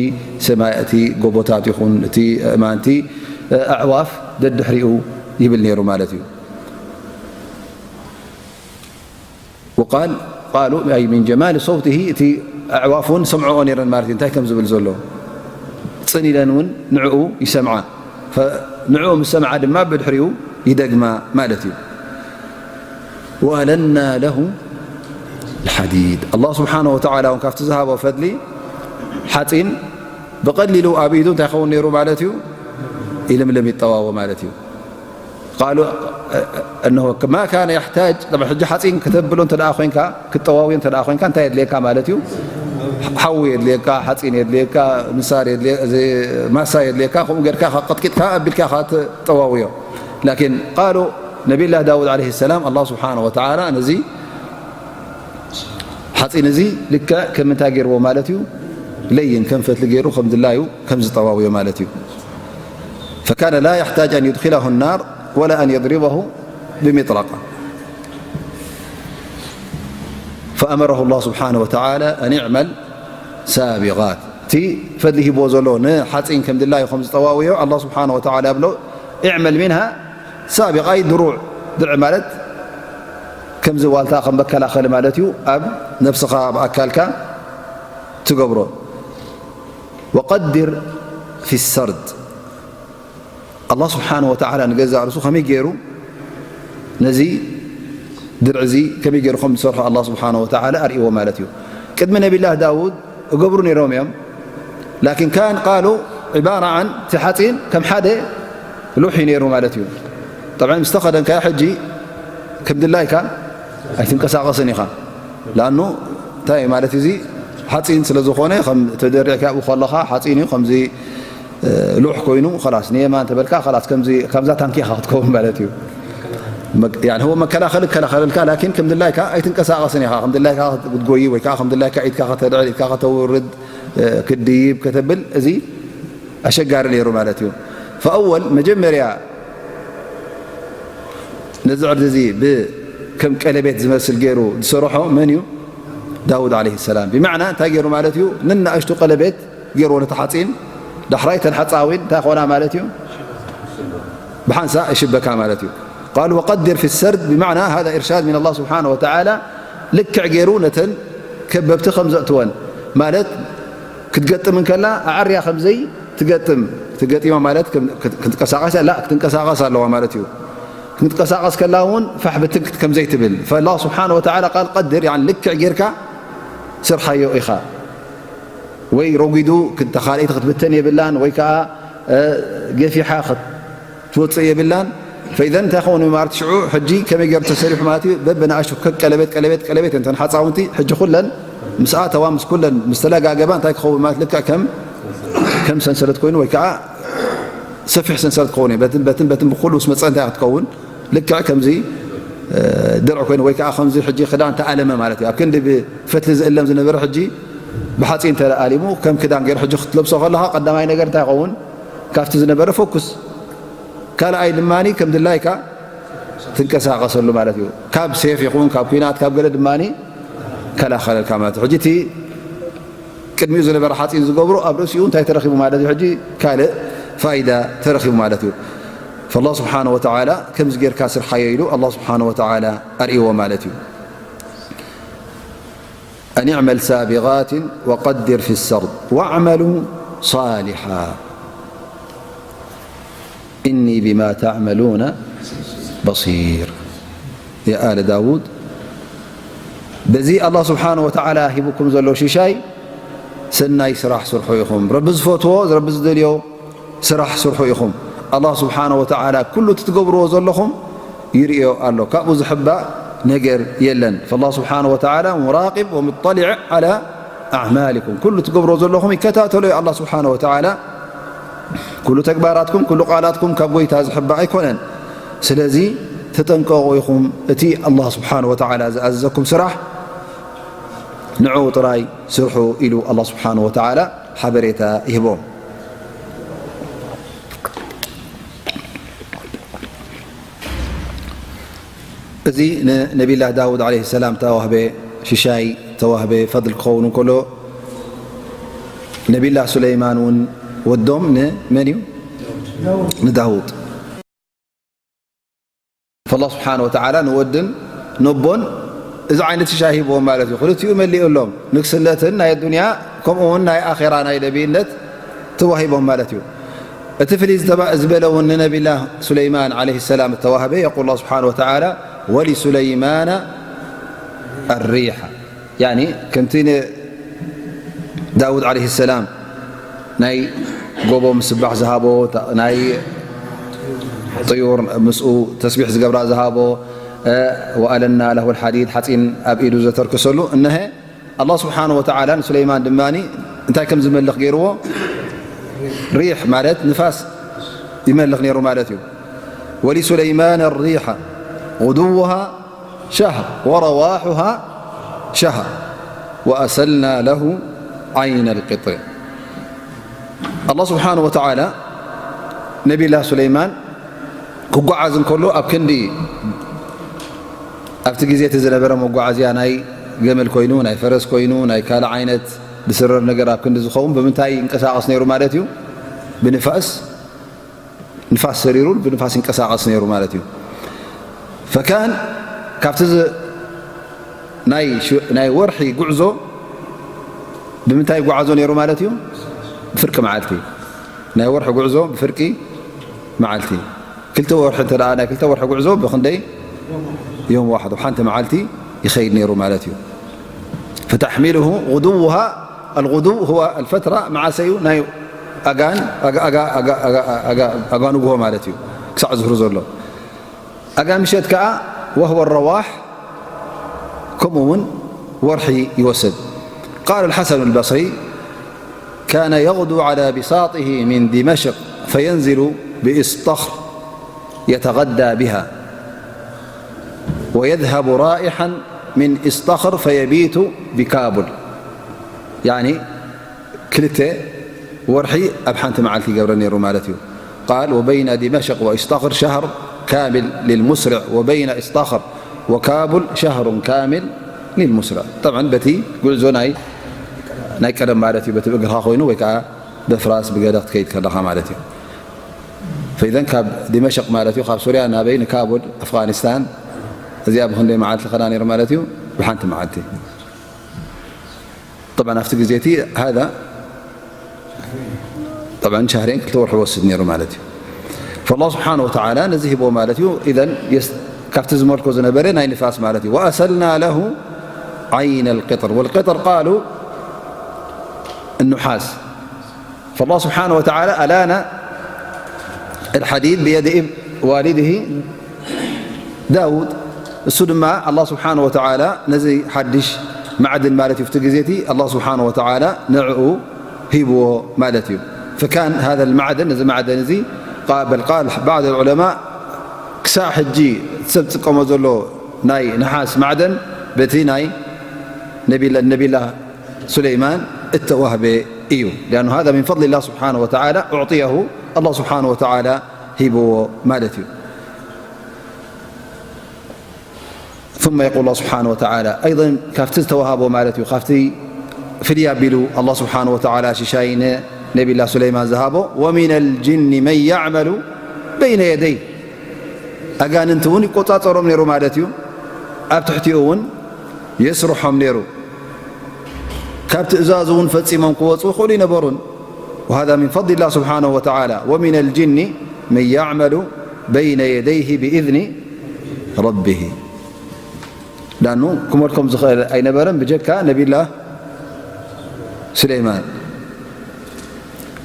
ሰማይ፣ እቲ ጎቦታት ይኹን፣ እቲ ኣእማን፣ እቲ ኣዕዋፍ ደድሕሪኡ ይብል ነይሩ ማለት እዩ። وقال، قالوا، أي من جمال صوته، እቲ ኣዕዋፍ እውን ሰምዐኦ ነይረን ማለት እዩ። እንታይ ከም ዝብል ዘሎ ጽን ኢለን እውን ንዕኡ ይሰምዓ። ፈ-፣ ንዕኡ ምስ ሰምዓ ድማ ብድሕሪኡ ይደግማ ማለት እዩ። وألنا له الحديد። الله سبحانه وتعالى እውን ካብቲ ዝሃቦ ፈድሊ፣ ሓጺን ብቐሊሉ ኣብ ኢዱ እንታይ ይኸውን ነይሩ ማለት እዩ? ይልምልም፣ ይጠዋዎ ማለት እዩ። قالوا أنه ما كان يحتاج، طبعا ሕጂ ሓጺን ከተብሎ እንተ ደኣ ኮይንካ፣ ክትጠዋውዮ እንተ ደኣ ኮይንካ፣ እንታይ የድልየካ ማለት እዩ? ሓዊ የድልየካ፣ ሓጺን የድልየካ፣ ምሳር የድልየ-፣ እዚ ማሳ የድልየካ፣ ከምኡ ጌርካ ኢኻ ቀጥቂጥካ ኣቢልካ ኢኻ ትጠዋውዮ። ላኪን قالوا ነቢላህ ዳውድ ዓለይሂ ሰላም ኣላህ ስብሓነሁ ወተዓላ ነዚ ሓጺን እዚ ልክዕ ከም እንታይ ገይርዎ ማለት እዩ? ለይን ከም ፈትሊ ገይሩ ከም ድላዩ ከም ዝጠዋውዮ ማለት እዩ። فكان لا يحتاج أن يدخله النار ولا أن يضربه بمطرقة. فأمره الله سبحانه وتعالى أن اعمل سابغات. እቲ ፈድሊ ሂብዎ ዘሎ ንሓጺን ከም ድላዩ ከም ዝጠዋውዮ ኣላህ ስብሓነሁ ወተዓላ ብሎ፣ اعمل منها سابغة، أي ድሩዕ፣ ድርዕ ማለት ከምዚ ዋልታ ከም መከላኸሊ ማለት እዩ፣ ኣብ ነብስኻ ኣብ ኣካልካ ትገብሮ። وقدر في السرد. ኣላህ ስብሓነሁ ወተዓላ ንገዛእ ርእሱ ከመይ ገይሩ ነዚ ድርዒ እዚ ከመይ ገይሩ ከም ዝሰርሖ ኣላህ ስብሓነሁ ወተዓላ ኣርእይዎ ማለት እዩ። ቅድሚ ነቢላህ ዳውድ እገብሩ ነይሮም እዮም። ላኪን ካን ቃሉ ዒባራ ዓን እቲ ሓፂን ከም ሓደ ሉሕ እዩ ነይሩ ማለት እዩ። ጠብዓን ምስ ተኸደንካዮ ሕጂ ከም ድላይካ ኣይትንቀሳቐስን ኢኻ። ለኣኑ እንታይ ማለት እዚ ሓፂን ስለ ዝኾነ ከም ተደሪዕካ ኣብኡ ከለኻ ሓፂን እዩ ከምዚ ሉሕ ኮይኑ ኸላስ ንየማን ተበልካ ኸላስ ከምዚ ከምዛ ታንኪ ኢኻ ክትከውን ማለት እዩ። መ-፣ ያኒ ህወ መከላኸሊ ይከላኸለልካ ላኪን ከም ድላይካ ኣይትንቀሳቐስን ኢኻ። ከም ድላይካ ክትጎይ ወይ ከዓ ከም ድላይካ ኢድካ ከተልዕል ኢድካ ከተውርድ እ፣ ክትድይብ ከተብል እዚ ኣሸጋሪ ነይሩ ማለት እዩ። ፈኣወል መጀመርያ ነዚ ዕርዲ እዚ ብ-፣ ከም ቀለቤት ዝመስል ገይሩ ዝሰርሖ መን እዩ? ዳውድ ዓለይሂ ሰላም። ብማዕና እንታይ ገይሩ ማለት እዩ? ንናእሽቱ ቀለቤት ገይርዎ ነቲ ሓፂን። ዳሕራይ እተን ሓፃዊን እንታይ ኾና ማለት እዩ? ብሓንሳእ ይሽበካ ማለት እዩ። ቃል ወቀድር ፊ ሰርድ ብማዕና ሃዛ ኢርሻድ ሚን ኣላህ ስብሓነ ወተዓላ። ልክዕ ገይሩ ነተን ከበብቲ ከም ዘእትወን ማለት ክትገጥም እንከላ ኣዕርያ ከምዘይ ትገጥም፣ ትገጢማ ማለት ከም-፣ ክትንቀሳቐስ ኣላ፣ ክትንቀሳቐስ ኣለዋ ማለት እዩ። ክትንቀሳቐስ ከላ እውን ፋሕ ብትን ክት-፣ ከምዘይ ትብል። ፈላህ ስብሓነ ወተዓላ ቃል ቀድር፣ ያኒ ልክዕ ጌርካ ስርሓዮ ኢኻ። ወይ ረጒዱ ክተ-፣ ካልኣይቲ ክትብተን የብላን፣ ወይ ከዓ፣ እ፣ ገፊሓ ክት-፣ ትወፅእ የብላን። ፈኢዘን እንታይ ኸውን ማለት ሽዑ፣ ሕጂ ከመይ ገይሩ ተሰሪሑ ማለት እዩ? በብንኣሽቱ ከ-፣ ቀለቤት፣ ቀለቤት፣ ቀለቤት፣ እንተን ሓፃውንቲ፣ ሕጂ ኩለን ምስ ኣተዋ፣ ምስ ኩለን ምስ ተለጋገባ፣ እንታይ ክኸውን ማለት? ልክዕ ከም፣ ከም ሰንሰለት ኮይኑ፣ ወይ ከዓ ሰፊሕ ሰንሰለት ክኸውን እዩ። በትን፣ በትን፣ በትን ብኩሉ ምስ መፀ እንታይ ክትከውን? ልክዕ ከምዚ፣ እ፣ ድርዒ ኮይኑ፣ ወይ ከዓ ከምዚ ሕጂ ክዳን ተኣለመ ማለት እዩ። ኣብ ክንዲ ብፈትሊ ዝእለም ዝነበረ፣ ሕጂ ብሓፂን ተኣሊሙ፣ ከም ክዳን ገይሩ ሕጂ ክትለብሶ ከለኻ፣ ቀዳማይ ነገር እንታይ ይኸውን? ካብቲ ዝነበረ ፎኩስ። ካልኣይ ድማ ከም ድላይካ ትንቀሳቐሰሉ ማለት እዩ። ካብ ሴፍ ይኹን ካብ ኲናት ካብ ገለ ድማ ይከላኸለልካ ማለት እዩ። ሕጂ እቲ ቅድሚኡ ዝነበረ ሓፂን ዝገብሮ ኣብ ርእሲኡ እንታይ ተረኺቡ ማለት እዩ? ሕጂ ካልእ ፋይዳ ተረኺቡ ማለት እዩ። ፈላህ ስብሓነ ወተዓላ ከምዚ ጌርካ ስርሓዮ ኢሉ ኣላህ ስብሓነ ወተዓላ ኣርእይዎ ማለት እዩ። أن اعمل سابغات وقدر في السرد واعملوا صالحا إني بما تعملون بصير. يا آل داود، በዚ ኣላህ ስብሓነ ወተዓላ ሂቡኩም ዘሎ ሽሻይ ሰናይ ስራሕ ስርሑ ኢኹም። ረቢ ዝፈትዎ፣ ረቢ ዝደልዮ ስራሕ ስርሑ ኢኹም። ኣላህ ስብሓነ ወተዓላ ኩሉ እቲ ትገብርዎ ዘለኹም ይርእዮ ኣሎ። ካብኡ ዝሕባእ ነገር የለን። ፈላህ ስብሓነ ወተዓላ ሙራቂብ ወሙጠሊዕ ዓላ ኣዕማሊኩም። ኩሉ ትገብርዎ ዘለኹም ይከታተሎ እዩ ኣላህ ስብሓነ ወተዓላ። ኩሉ ተግባራትኩም፣ ኩሉ ቃላትኩም ካብ ጎይታ ዝሕባእ ኣይኮነን። ስለዚ ተጠንቀቑ ኢኹም። እቲ ኣላህ ስብሓነ ወተዓላ ዝኣዘዘኩም ስራሕ ንዕኡ ጥራይ ስርሑ ኢሉ ኣላህ ስብሓነ ወተዓላ ሓበሬታ ይህቦም። እዚ ንነቢላህ ዳውድ ዓለይሂ ሰላም ተዋህበ ሽሻይ ተዋህበ ፈድል ክኸውን እንከሎ፣ ነቢላህ ሱለይማን እውን ወዶም ንመን እዩ? ንዳውድ። ፈላህ ስብሓነ ወተዓላ ንወድን ነቦን እዚ ዓይነት ሽሻይ ሂብዎም ማለት እዩ። ክልቲኡ መሊኡሎም። ንግስነትን ናይ ኣዱንያ ከምኡ እውን ናይ ኣኼራ ናይ ነቢይነት ተዋሂቦም ማለት እዩ። እቲ ፍልይ ዝተባ-፣ ዝበለ እውን ንነቢላህ ሱለይማን ዓለይሂ ሰላም እተዋህበ፣ የቁል ኣላህ ስብሓነ ወተዓላ፣ ወሊሱለይማነ ኣሪሓ። ያኒ ከምቲ ንዳውድ ዓለይሂ ሰላም ናይ ጎቦ ምስባሕ ዝሃቦ፣ ናይ ጥዩር ምስኡ ተስቢሕ ዝገብራ ዝሃቦ፣ እ፣ ወኣለና ለሁ ልሓዲድ፣ ሓፂን ኣብ ኢዱ ዘተርክሰሉ፣ እነሀ ኣላህ ስብሓነ ወተዓላ ንሱለይማን ድማ እንታይ ከም ዝመልኽ ገይርዎ? ሪሕ ማለት ንፋስ ይመልኽ ነይሩ ማለት እዩ። ወሊሱለይማን ሪሓ ጉዱውሃ ሸህር ወረዋሑሃ ሸህር ወኣሰልና ለሁ ዓይነ ልቅጥሪ። ኣላህ ስብሓነ ወተዓላ ነቢላ ሱለይማን ክጓዓዝ እንከሎ ኣብ ክንዲ ኣብቲ ግዜ እቲ ዝነበረ መጓዓዝያ ናይ ገመል ኮይኑ፣ ናይ ፈረስ ኮይኑ፣ ናይ ካልእ ዓይነት ዝስረር ነገር ኣብ ክንዲ ዝኸውን ብምንታይ ይንቀሳቐስ ነይሩ ማለት እዩ? ብንፋስ። ንፋስ ሰሪሩ ብንፋስ ይንቀሳቐስ ነይሩ ማለት እዩ። ፈካን ካብቲ ዝ-፣ ናይ ሽ-፣ ናይ ወርሒ ጉዕዞ ብምንታይ ይጓዓዞ ነይሩ ማለት እዩ? ብፍርቂ መዓልቲ። ናይ ወርሒ ጉዕዞ ብፍርቂ መዓልቲ። ክልተ ወርሒ እንተ ደኣ፣ ናይ ክልተ ወርሒ ጉዕዞ ብኽንደይ? ዮም ዋሕድ፣ ሓንቲ መዓልቲ ይኸይድ ነይሩ ማለት እዩ። فتحمله غدوها، الغدو هو الفترة፣ መዓሰ እዩ ናይ ኣጋን፣ ኣጋ-፣ ኣጋ-፣ ኣጋ-፣ ኣጋ-፣ ኣጋ-፣ ኣጋ ንግሆ ማለት እዩ፣ ክሳዕ ዝህሩ ዘሎ። ኣጋ ምሸት ከኣ وهو الرواح፣ ከምኡ እውን ወርሒ ይወስድ። قال الحسن البصري، كان يغدو على بساطه من دمشق فينزل بإسطخر يتغدى بها ويذهب رائحا من إسطخر فيبيت بكابل. يعني ክልተ ወርሒ ኣብ ሓንቲ መዓልቲ ይገብረ ነይሩ ማለት እዩ። قال وبين دمشق وإسطخر شهر كامل للمسرع وبين إسطخر وكابل شهر كامل للمسرع. طبعا በቲ ጉዕዞ ናይ ናይ ቀደም ማለት እዩ፣ በቲ ብእግርኻ ኮይኑ ወይ ከዓ በፍራስ ብገለ ክትከይድ ከለኻ ማለት እዩ። فإذا ካብ ዲመሽቅ ማለት እዩ፣ ካብ ሱርያ ናበይ ንካቡል ኣፍጋኒስታን፣ እዚኣ ብክንደይ መዓልቲ ከዳ ነይሩ ማለት እዩ? ብሓንቲ መዓልቲ። طبعا ኣብቲ ግዜ እቲ هذا طبعا ሻህሬን ክልተ ወርሒ ወስድ ነይሩ ማለት እዩ። فالله سبحانه وتعالى ነዚ ሂቦ ማለት እዩ። إذا የስ-፣ ካብቲ ዝመልኮ ዝነበረ ናይ ንፋስ ማለት እዩ። وأسلنا له عين القطر والقطر قالوا النحاس. فالله سبحانه وتعالى ألان الحديد بيد إب-، والده داود. እሱ ድማ الله سبحانه وتعالى ነዚ ሓድሽ ማዕድን ማለት እዩ፣ ኣብቲ ግዜ እቲ الله سبحانه وتعالى ንዕኡ ሂብዎ ማለት እዩ። فكان هذا المعدن፣ እዚ ማዕደን እዚ ቃ-፣ بل قال بعض العلماء ክሳዕ ሕጂ ሰብ ዝጥቀሞ ዘሎ ናይ ነሓስ ማዕደን በቲ ናይ ነቢላ-፣ ነቢላ ሱለይማን እተዋህበ እዩ። لأنه هذا من فضل الله سبحانه وتعالى أعطيه، الله سبحانه وتعالى ሂብዎ ማለት እዩ። ثم يقول الله سبحانه وتعالى أيضا ካብቲ ዝተዋሃቦ ማለት እዩ፣ ካብቲ ፍልይ ኣቢሉ الله سبحانه وتعالى ሽሻይ ንነቢላ ሱለይማን ዝሃቦ ومن الجن من يعمل بين يديه ኣጋንንቲ እውን ይቆጻጸሮም ነይሩ ማለት እዩ። ኣብ ትሕቲኡ እውን የስርሖም ነይሩ። ካብ ትእዛዙ እውን ፈጺሞም ክወጹ ይኽእሉ ይነበሩን። وهذا من فضل الله سبحانه وتعالى ومن الجن من يعمل بين يديه بإذن ربه. ዳኑ ክመልኮም ዝኽእል ኣይነበረን ብጀካ ነቢላ ሱለይማን።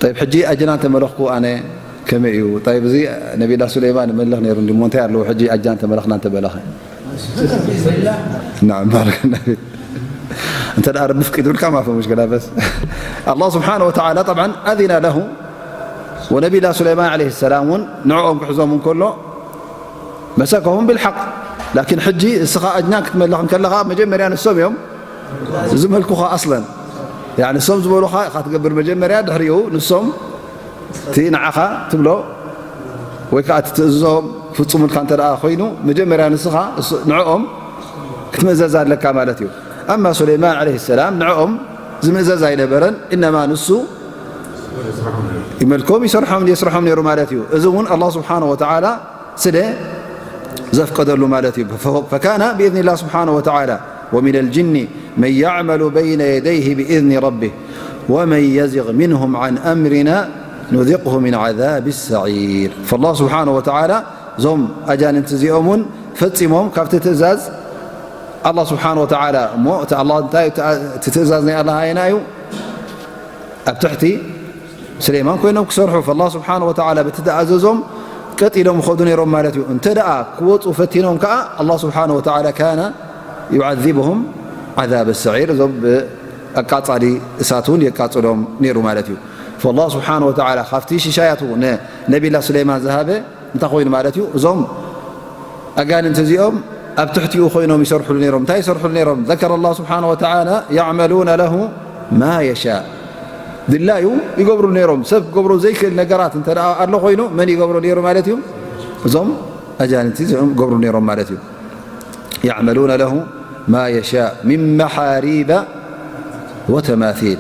طيب ሕጂ ኣጀና እንተመለኽኩ ኣነ ከመይ እዩ? طيب እዚ ነቢላ ሱለይማን ይመልኽ ነይሩ እንዲሞ እንታይ ኣለዎ ሕጂ ኣጀና እንተመለኽና እንተበለኸ؟ نعم بارك الله فيك. እንተ ደኣ ረቢ ፍቂዱልካ ما في مشكلة بس الله سبحانه وتعالى طبعا أذن له ونبي الله سليمان عليه السلام እውን ንዕኦም ክሕዞም እንከሎ مسكهم بالحق. لكن ሕጂ እስኻ ኣጅና ክትመልኽ እንከለኻ መጀመርያ ንሶም እዮም ዝመልኩኻ ኣስለን። ያኒ ንሶም ዝበሉኻ ኢኻ ትገብር መጀመርያ፣ ድሕሪኡ ንሶም እቲ ንዓኻ ትብሎ ወይ ከዓ እቲ ትእዝዞም ፍጹምልካ እንተ ደኣ ኮይኑ መጀመርያ ንስኻ እሱ-፣ ንዕኦም ክትምእዘዝ ኣለካ ማለት እዩ። ኣማ ሱለይማን ዓለይሂ ሰላም ንዕኦም ዝምእዘዝ ኣይነበረን፣ እነማ ንሱ ይመልኮም ይሰርሖም የስርሖም ነይሩ ማለት እዩ። እዚ እውን ኣላህ ስብሓነሁ ወተዓላ ስለ ዘፍቀደሉ ማለት እዩ። ፈካነ ብኢዝኒላህ ስብሓነሁ ወተዓላ ወሚነል ጅኒ መን ያዕመሉ በይነ የደይሂ ብኢዝኒ ረቢህ ወመን የዚግ ሚንሁም ዐን ኣምሪና ኑዚቅሁ ሚን ዐዛቢ ሰዒር። ፈላህ ስብሓነሁ ወተዓላ እዞም ኣጃንንቲ እዚኦም እውን ፈጺሞም ካብቲ ትእዛዝ ኣላህ ስብሓነሁ ወተዓላ እሞ እቲ ኣላህ እንታይ እቲ ትእዛዝ ናይ ኣላህ ኣየና እዩ? ኣብ ትሕቲ ስሌማን ኮይኖም ክሰርሑ ፈላህ ስብሓነሁ ወተዓላ በቲ ዝኣዘዞም ቀጥ ኢሎም ይኸዱ ነይሮም ማለት እዩ። እንተ ደኣ ክወፁ ፈቲኖም ከዓ ኣላህ ስብሓነሁ ወተዓላ ካነ ዩዓዚብሁም ዓዛበ ሰዒር፣ እዞም ብኣቃጻሊ እሳት እውን የቃጽሎም ነይሩ ማለት እዩ። ፈላህ ስብሓነሁ ወተዓላ ካብቲ ሽሻያቱ ንነቢላ ሱሌማን ዝሃበ እንታይ ኮይኑ ማለት እዩ? እዞም ኣጋንንቲ እዚኦም ኣብ ትሕቲኡ ኮይኖም ይሰርሕሉ ነይሮም። እንታይ ይሰርሕሉ ነይሮም? ዘከረ ኣላህ ስብሓነሁ ወተዓላ ያዕመሉነ ለሁ ማ የሻእ፣ ድላዩ ይገብሩ ነይሮም። ሰብ ክገብሮ ዘይክእል ነገራት እንተ ደኣ ኣሎ ኮይኑ መን ይገብሮ ነይሩ ማለት እዩ? እዞም ኣጃንንቲ እዚኦም ይገብሩ ነይሮም ማለት እዩ። ያዕመሉነ ለሁ ማ የሻእ ሚን መሓሪበ ወተማሲል።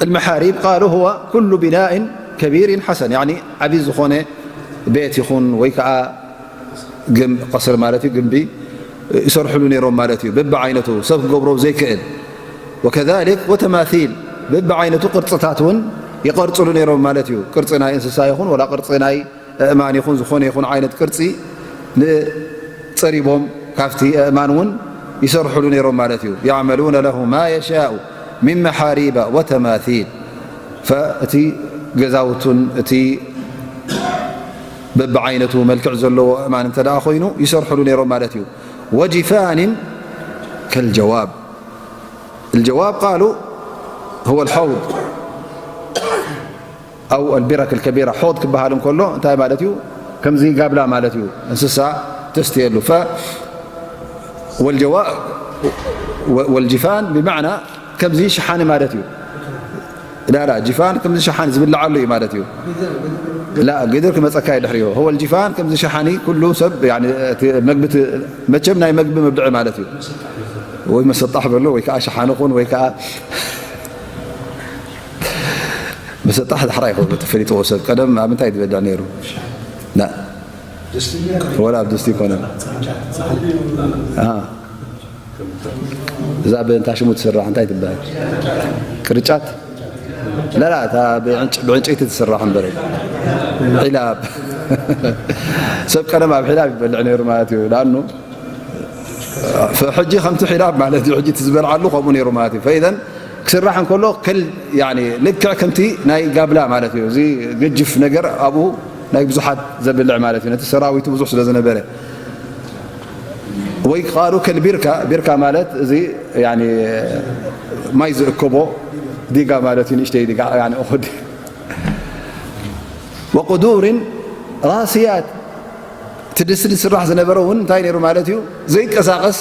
المحاريب قالوا هو كل بناء كبير حسن، ያዕኒ ዓብዪ ዝኾነ ቤት ይኹን ወይ ከዓ ግንብ፣ ቀስር ማለት እዩ፣ ግንቢ ይሰርሕሉ ነይሮም ማለት እዩ። በብዓይነቱ ሰብ ክገብሮ ዘይክእል። ወከዛሊክ ወተማሲል፣ በብዓይነቱ ቅርፅታት እውን ይቐርፅሉ ነይሮም ማለት እዩ። ቅርፂ ናይ እንስሳ ይኹን ወላ ቅርፂ ናይ ኣእማን ይኹን ዝኾነ ይኹን ዓይነት ቅርፂ ንፀሪቦም ካብቲ ኣእማን እውን ይሰርሕሉ ነይሮም ማለት እዩ። ያዕመሉነ ለሁ ማ የሻኡ ሚን መሓሪበ ወተማሲል። ፈ-፣ እቲ ገዛውቱን እቲ በብዓይነቱ መልክዕ ዘለዎ ኣእማን እንተ ደኣ ኮይኑ ይሰርሕሉ ነይሮም ማለት እዩ። ወጅፋንን ከልጀዋብ። الجواب قالوا هو الحوض أو البرك الكبيرة. ሖድ ክበሃል እንከሎ እንታይ ማለት እዩ? ከምዚ ጋብላ ማለት እዩ፣ እንስሳ ተስትየሉ። ፈ-፣ ወልጀዋ-፣ ወ-፣ ወልጅፋን ብማዕና ከምዚ ሸሓኒ ማለት እዩ። لا لا، ጅፋን ከምዚ ሸሓኒ ዝብልዓሉ እዩ ማለት እዩ። لا፣ ግድር ክመጸካ እዩ ድሕሪኡ። هو الجفان ከምዚ ሸሓኒ ኩሉ ሰብ፣ يعني፣ እቲ መግቢ ት-፣ መቸም ናይ መግቢ መብልዒ ማለት እዩ። ወይ መሰጣሕ በሎ፣ ወይ ከዓ ሸሓኒ ኹን፣ ወይ ከዓ መሰጣሕ ዳሕራ ይኸውን ተፈሊጥዎ ሰብ። ቀደም ኣብ ምንታይ ዝበልዕ ነይሩ? لا። ወላ ኣብ ድስቲ ይኮነን። ኣሃ። እዛ ብእንታ ሽሙ ትስራሕ እንታይ ትበሃል? ቅርጫት? لا لا፣ እታ ብዕንጨ-፣ ብዕንጨይቲ ትስራሕ እምበር። ሒላብ። ሰብ ቀደም ኣብ ሒላብ ይበልዕ ነይሩ ማለት እዩ። لأنه ሕጂ ከምቲ ሒላብ ማለት እዩ። ሕጂ እቲ ዝበልዓሉ ከምኡ ነይሩ ማለት እዩ። فإذا ክስራሕ እንከሎ ከል-፣ يعني ልክዕ ከምቲ ናይ ጋብላ ማለት እዩ። እዚ ገጅፍ ነገር ኣብኡ ናይ ብዙሓት ዘብልዕ ማለት እዩ። ነቲ ሰራዊቱ ብዙሕ ስለ ዝነበረ። ወይ ቃሉ ከልቢርካ፣ ቢርካ ማለት እዚ፣ ያኒ፣ ማይ ዝእከቦ ዲጋ ማለት እዩ፣ ንእሽተይ ዲጋ፣ ያኒ፣ እኹል። ወቁዱርን ራስያት፣ እቲ ድስቲ ዝስራሕ ዝነበረ እውን እንታይ ነይሩ ማለት እዩ? ዘይቀሳቐስ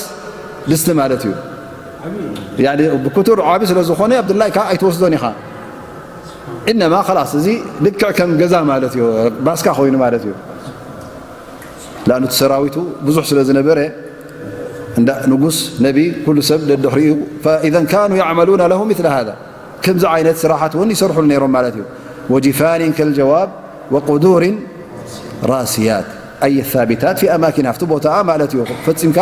ድስቲ ማለት እዩ። ያኒ፣ ብክቱር ዓቢ ስለ ዝኾነ፣ ኣብድላይካ ኣይትወስዶን ኢኻ። ኢነማ ኸላስ፣ እዚ ልክዕ ከም ገዛ ማለት እዩ፣ ባስካ ኮይኑ ማለት እዩ። ላኑ እቲ ሰራዊቱ ብዙሕ ስለ ዝነበረ፣ እንዳ ንጉስ፣ ነቢ፣ ኩሉ ሰብ ደድሕሪኡ እዩ። فإذا كانوا يعملون له مثل هذا። ከምዚ ዓይነት ስራሓት እውን ይሰርሑሉ ነይሮም ማለት እዩ። وجفان كالجواب وقدور راسيات، أي الثابتات في أماكنها። ኣብቲ ቦታኣ ማለት እዩ። ፈጺምካ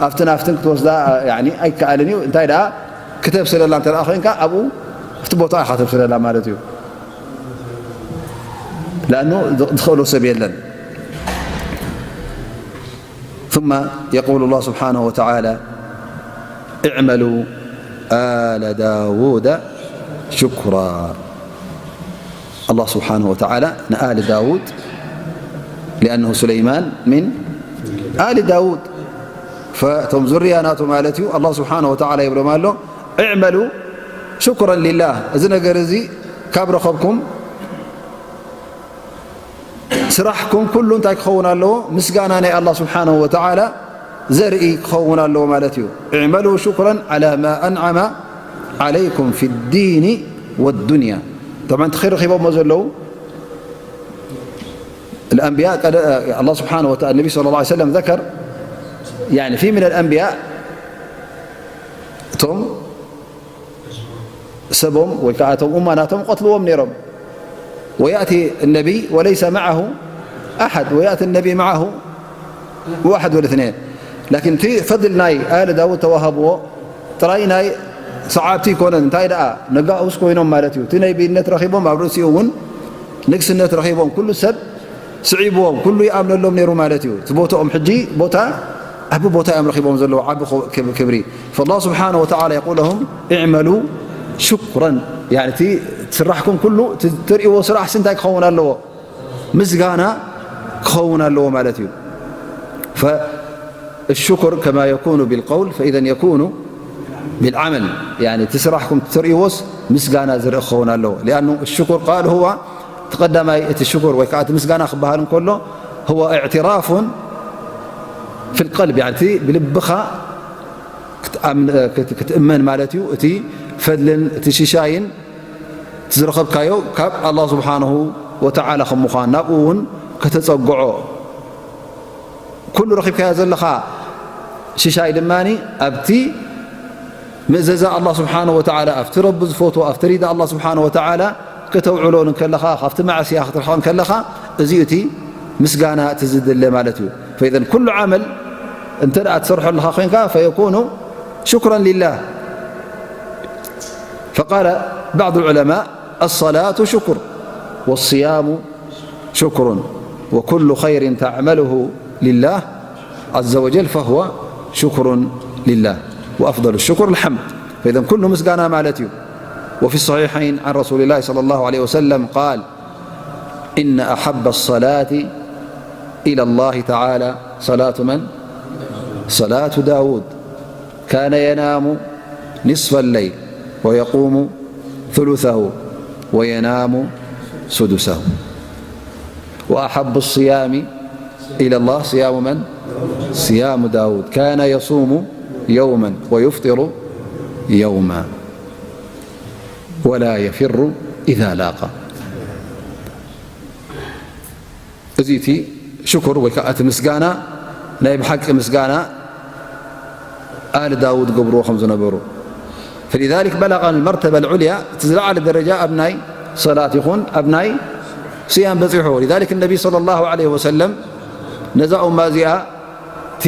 ኣብትን ኣብትን ክትወስዳ፣ ያኒ፣ ኣይከኣልን እዩ። እንታይ ደኣ፣ ክተብስለላ እንተ ደኣ ኮይንካ፣ ኣብኡ ኣብቲ ቦታ ኢኻ ተብስለላ ማለት እዩ። لأنه ዝኽእሎ ሰብ የለን። ثم يقول الله سبحانه وتعالى: اعملوا آل داود شكرا. الله سبحانه وتعالى ንኣል ዳውድ، لأنه سليمان من آل داود، ፈቶም ዙርያ ናቱ ማለት እዩ። ኣላህ ስብሓነ ወተዓላ ይብሎም ኣሎ፣ "እዕመሉ ሹክረን ሊላህ፣ እዚ ነገር እዚ ካብ ረኸብኩም ስራሕኩም ኩሉ እንታይ ክኸውን ኣለዎ? ምስጋና ናይ ኣላህ ስብሓነሁ ወተዓላ ዘርኢ ክኸውን ኣለዎ ማለት እዩ። እዕመሉ ሹክረን ዓላ ማ ኣንዓመ ዓለይኩም ፊ ዲኒ ወዱንያ።" ጠብዓን እቲ ኸይር ረኺቦሞ ዘለዉ الأنبياء قد، الله سبحانه وتعالى، النبي صلى الله عليه وسلم ذكر، يعني، في من الأنبياء እቶም ሰቦም ወይ ከዓ እቶም ኡማ ናቶም ቀትልዎም ነይሮም። ويأتي النبي وليس معه أحد، ويأتي النبي معه واحد ولا اثنين. لكن እቲ ፈድል ናይ ኣለ ዳውድ ተዋሃብዎ ጥራይ ናይ ሰዓብቲ ይኮነን፣ እንታይ ደኣ ነጋኡስ ኮይኖም ማለት እዩ። እቲ ነቢይነት ረኺቦም ኣብ ርእሲኡ እውን ንግስነት ረኺቦም፣ ኩሉ ሰብ ስዒብዎም፣ ኩሉ ይኣምነሎም ነይሩ ማለት እዩ። እቲ ቦታኦም ሕጂ ቦታ ዓቢ ቦታ እዮም ረኺቦም ዘለዉ፣ ዓቢ ክብ-፣ ክብሪ። فالله سبحانه وتعالى يقول لهم: اعملوا شكرا، يعني እቲ ስራሕኩም ኩሉ፣ እቲ ትርእይዎ ስራሕሲ እንታይ ክኸውን ኣለዎ? ምስጋና ክኸውን ኣለዎ ማለት እዩ። فالشكر كما يكون بالقول فإذا يكون بالعمل، يعني እቲ ስራሕኩም ትርእይዎስ ምስጋና ዝርኢ ክኸውን ኣለዎ። لأنه الشكر قال هو، እቲ ቀዳማይ እቲ ሽኩር ወይ ከዓ እቲ ምስጋና ክበሃል እንከሎ هو اعتراف في القلب، يعني እቲ ብልብኻ ክትኣምን-፣ ክት-፣ ክትእመን ማለት እዩ። እቲ ፈድልን እቲ ሽሻይን እቲ ዝረኸብካዮ ካብ ኣላህ ስብሓንሁ ወተዓላ ከም ምዃን ናብኡ እውን ከተጸግዖ፣ ኩሉ ረኺብካዮ ዘለኻ ሽሻይ ድማ ኣብቲ ምእዘዛ ኣላህ ስብሓንሁ ወተዓላ፣ ኣብቲ ረቢ ዝፈትዎ፣ ኣብቲ ሪዳ ኣላህ ስብሓንሁ ወተዓላ ከተውዕሎ እንከለኻ፣ ካብቲ ማዕስያ ክትርሕቕ እንከለኻ፣ እዚ እቲ ምስጋና እቲ ዝድለ ማለት እዩ። ፈኢዘን ኩሉ ዓመል እንተ ደኣ ትሰርሖ ኣለኻ ኮይንካ፣ ፈየኩኑ ሽኩረን ሊላህ። فقال بعض العلماء: الصلاة شكر، والصيام شكر، وكل خير تعمله لله عز وجل فهو شكر لله، وأفضل الشكر الحمد. فإذا ኩሉ ምስጋና ማለት እዩ። وفي الصحيحين عن رسول الله صلى الله عليه وسلم قال: إن أحب الصلاة إلى الله تعالى صلاة من؟ صلاة داود، كان ينام نصف الليل ويقوم ثلثه وينام سدسه. وأحب الصيام إلى الله صيام من؟ صيام داود، كان يصوم يوما ويفطر يوما. ولا يفر إذا لاقى. እዚ እቲ ሽኩር ወይ ከዓ እቲ ምስጋና ናይ ብሓቂ ምስጋና ኣል ዳውድ ገብርዎ ከም ዝነበሩ። فلذلك بلغ المرتبة العليا፣ እቲ ዝለዓለ ደረጃ ኣብ ናይ ሰላት ይኹን ኣብ ናይ ስያም በፂሑ። لذلك النبي صلى الله عليه وسلم ነዛ ኡማ እዚኣ እቲ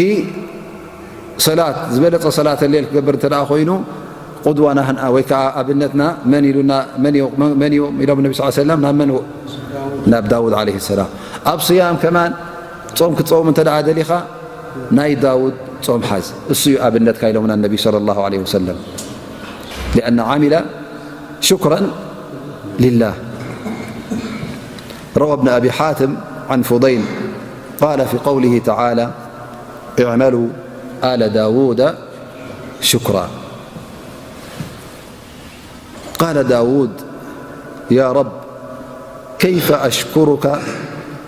ሰላት ዝበለፀ ሰላት ሌል ክገብር እንተ ደኣ ኮይኑ ቁድዋና ህንኣ ወይ ከዓ ኣብነትና መን ኢሉና፣ መን እዩ፣ መን እዩ ኢሎም ነቢ ስ ሰለም ናብ መን? ናብ ዳውድ ዓለይሂ ሰላም። ኣብ ስያም ከማን ጾም ክትጸውም እንተ ደኣ ደሊኻ ናይ ዳውድ ጾም ሓዝ፣ እሱ እዩ ኣብነትካ ኢሎምና ነቢ ሰለላሁ ዓለይሂ ወሰለም። لأن عمل شكرا لله. روى ابن أبي حاتم عن فضيل قال في قوله تعالى: اعملوا آل داود شكرا. قال داود: يا رب، كيف أشكرك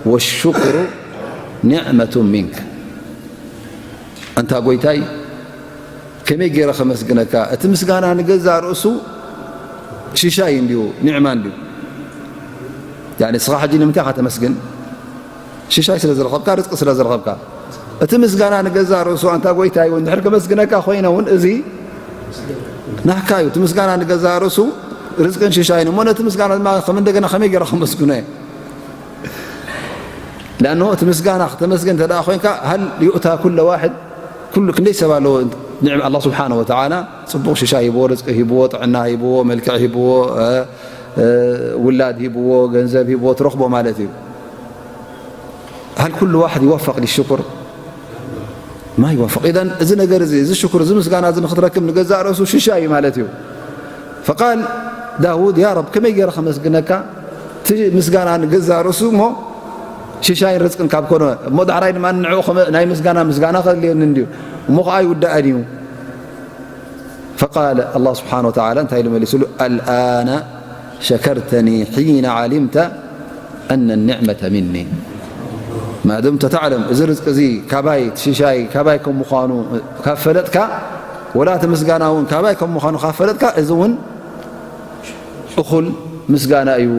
والشكر نعمة منك. ኣንታ ጎይታይ፣ ከመይ ገይረ ከመስግነካ? እቲ ምስጋና ንገዛእ ርእሱ ሽሻይ እንድዩ፣ ኒዕማ እንድዩ። ያኒ፣ ንስኻ ሕጂ ንምንታይ ኢኻ ተመስግን? ሽሻይ ስለ ዝረኸብካ፣ ርዝቂ ስለ ዝረኸብካ። እቲ ምስጋና ንገዛእ ርእሱ፣ ኣንታ ጎይታይ እውን፣ እንድሕር ከመስግነካ ኮይነ እውን፣ እዚ ናህካ እዩ። እቲ ምስጋና ንገዛእ ርእሱ፣ ርዝቅን ሽሻይን። እሞ ነቲ ምስጋና ድማ ከም እንደገና ከመይ ገይረ ከመስግኖ እየ? ለኣንሆ እቲ ምስጋና ክተመስገን እንተ ደኣ ኮይንካ፣ ሃል ዩእታ ኩለ ዋሕድ፣ ኩሉ ክንደይ ሰብ ኣለዎ፣ ንዕም ኣላህ ስብሓነ ወተዓላ ጽቡቕ ሽሻይ ሂብዎ፣ ርዝቂ ሂብዎ፣ ጥዕና ሂብዎ፣ መልክዕ ሂብዎ፣ እ፣ እ፣ ውላድ ሂብዎ፣ ገንዘብ ሂብዎ፣ ትረኽቦ ማለት እዩ። ሃል ኩሉ ዋሕድ ይወፈቕ ሊሽኩር? ማ ይወፈቕ። ኢዘን እዚ ነገር እዚ፣ እዚ ሽኩር፣ እዚ ምስጋና እዚ ንክትረክብ ንገዛእ ርእሱ ሽሻይ እዩ ማለት እዩ። ፈቃል ዳውድ፣ ያ ረብ፣ ከመይ ገይረ ከመስግነካ? እቲ ምስጋና ንገዛእ ርእሱ እሞ ሽሻይን ርዝቅን ካብ ኮነ፣ እሞ ዳሕራይ ድማ ንዕኡ ከመ-፣ ናይ ምስጋና ምስጋና ከድልየኒ እንድዩ። እሞ ከኣ ኣይውዳእን እዩ። ፈቃለ ኣላህ ስብሓነ ወተዓላ እንታይ ኢሉ መሊሱሉ? ኣልኣነ ሸከርተኒ ሒነ ዓሊምተ ኣነ ኒዕመተ ሚኒ። ማደምተ ተዕለም፣ እዚ ርዝቂ እዚ ካባይ፣ እቲ ሽሻይ ካባይ ከም ምዃኑ ካብ ፈለጥካ፣ ወላ እቲ ምስጋና እውን ካባይ ከም ምዃኑ ካብ ፈለጥካ፣ እዚ እውን እኹል ምስጋና እዩ።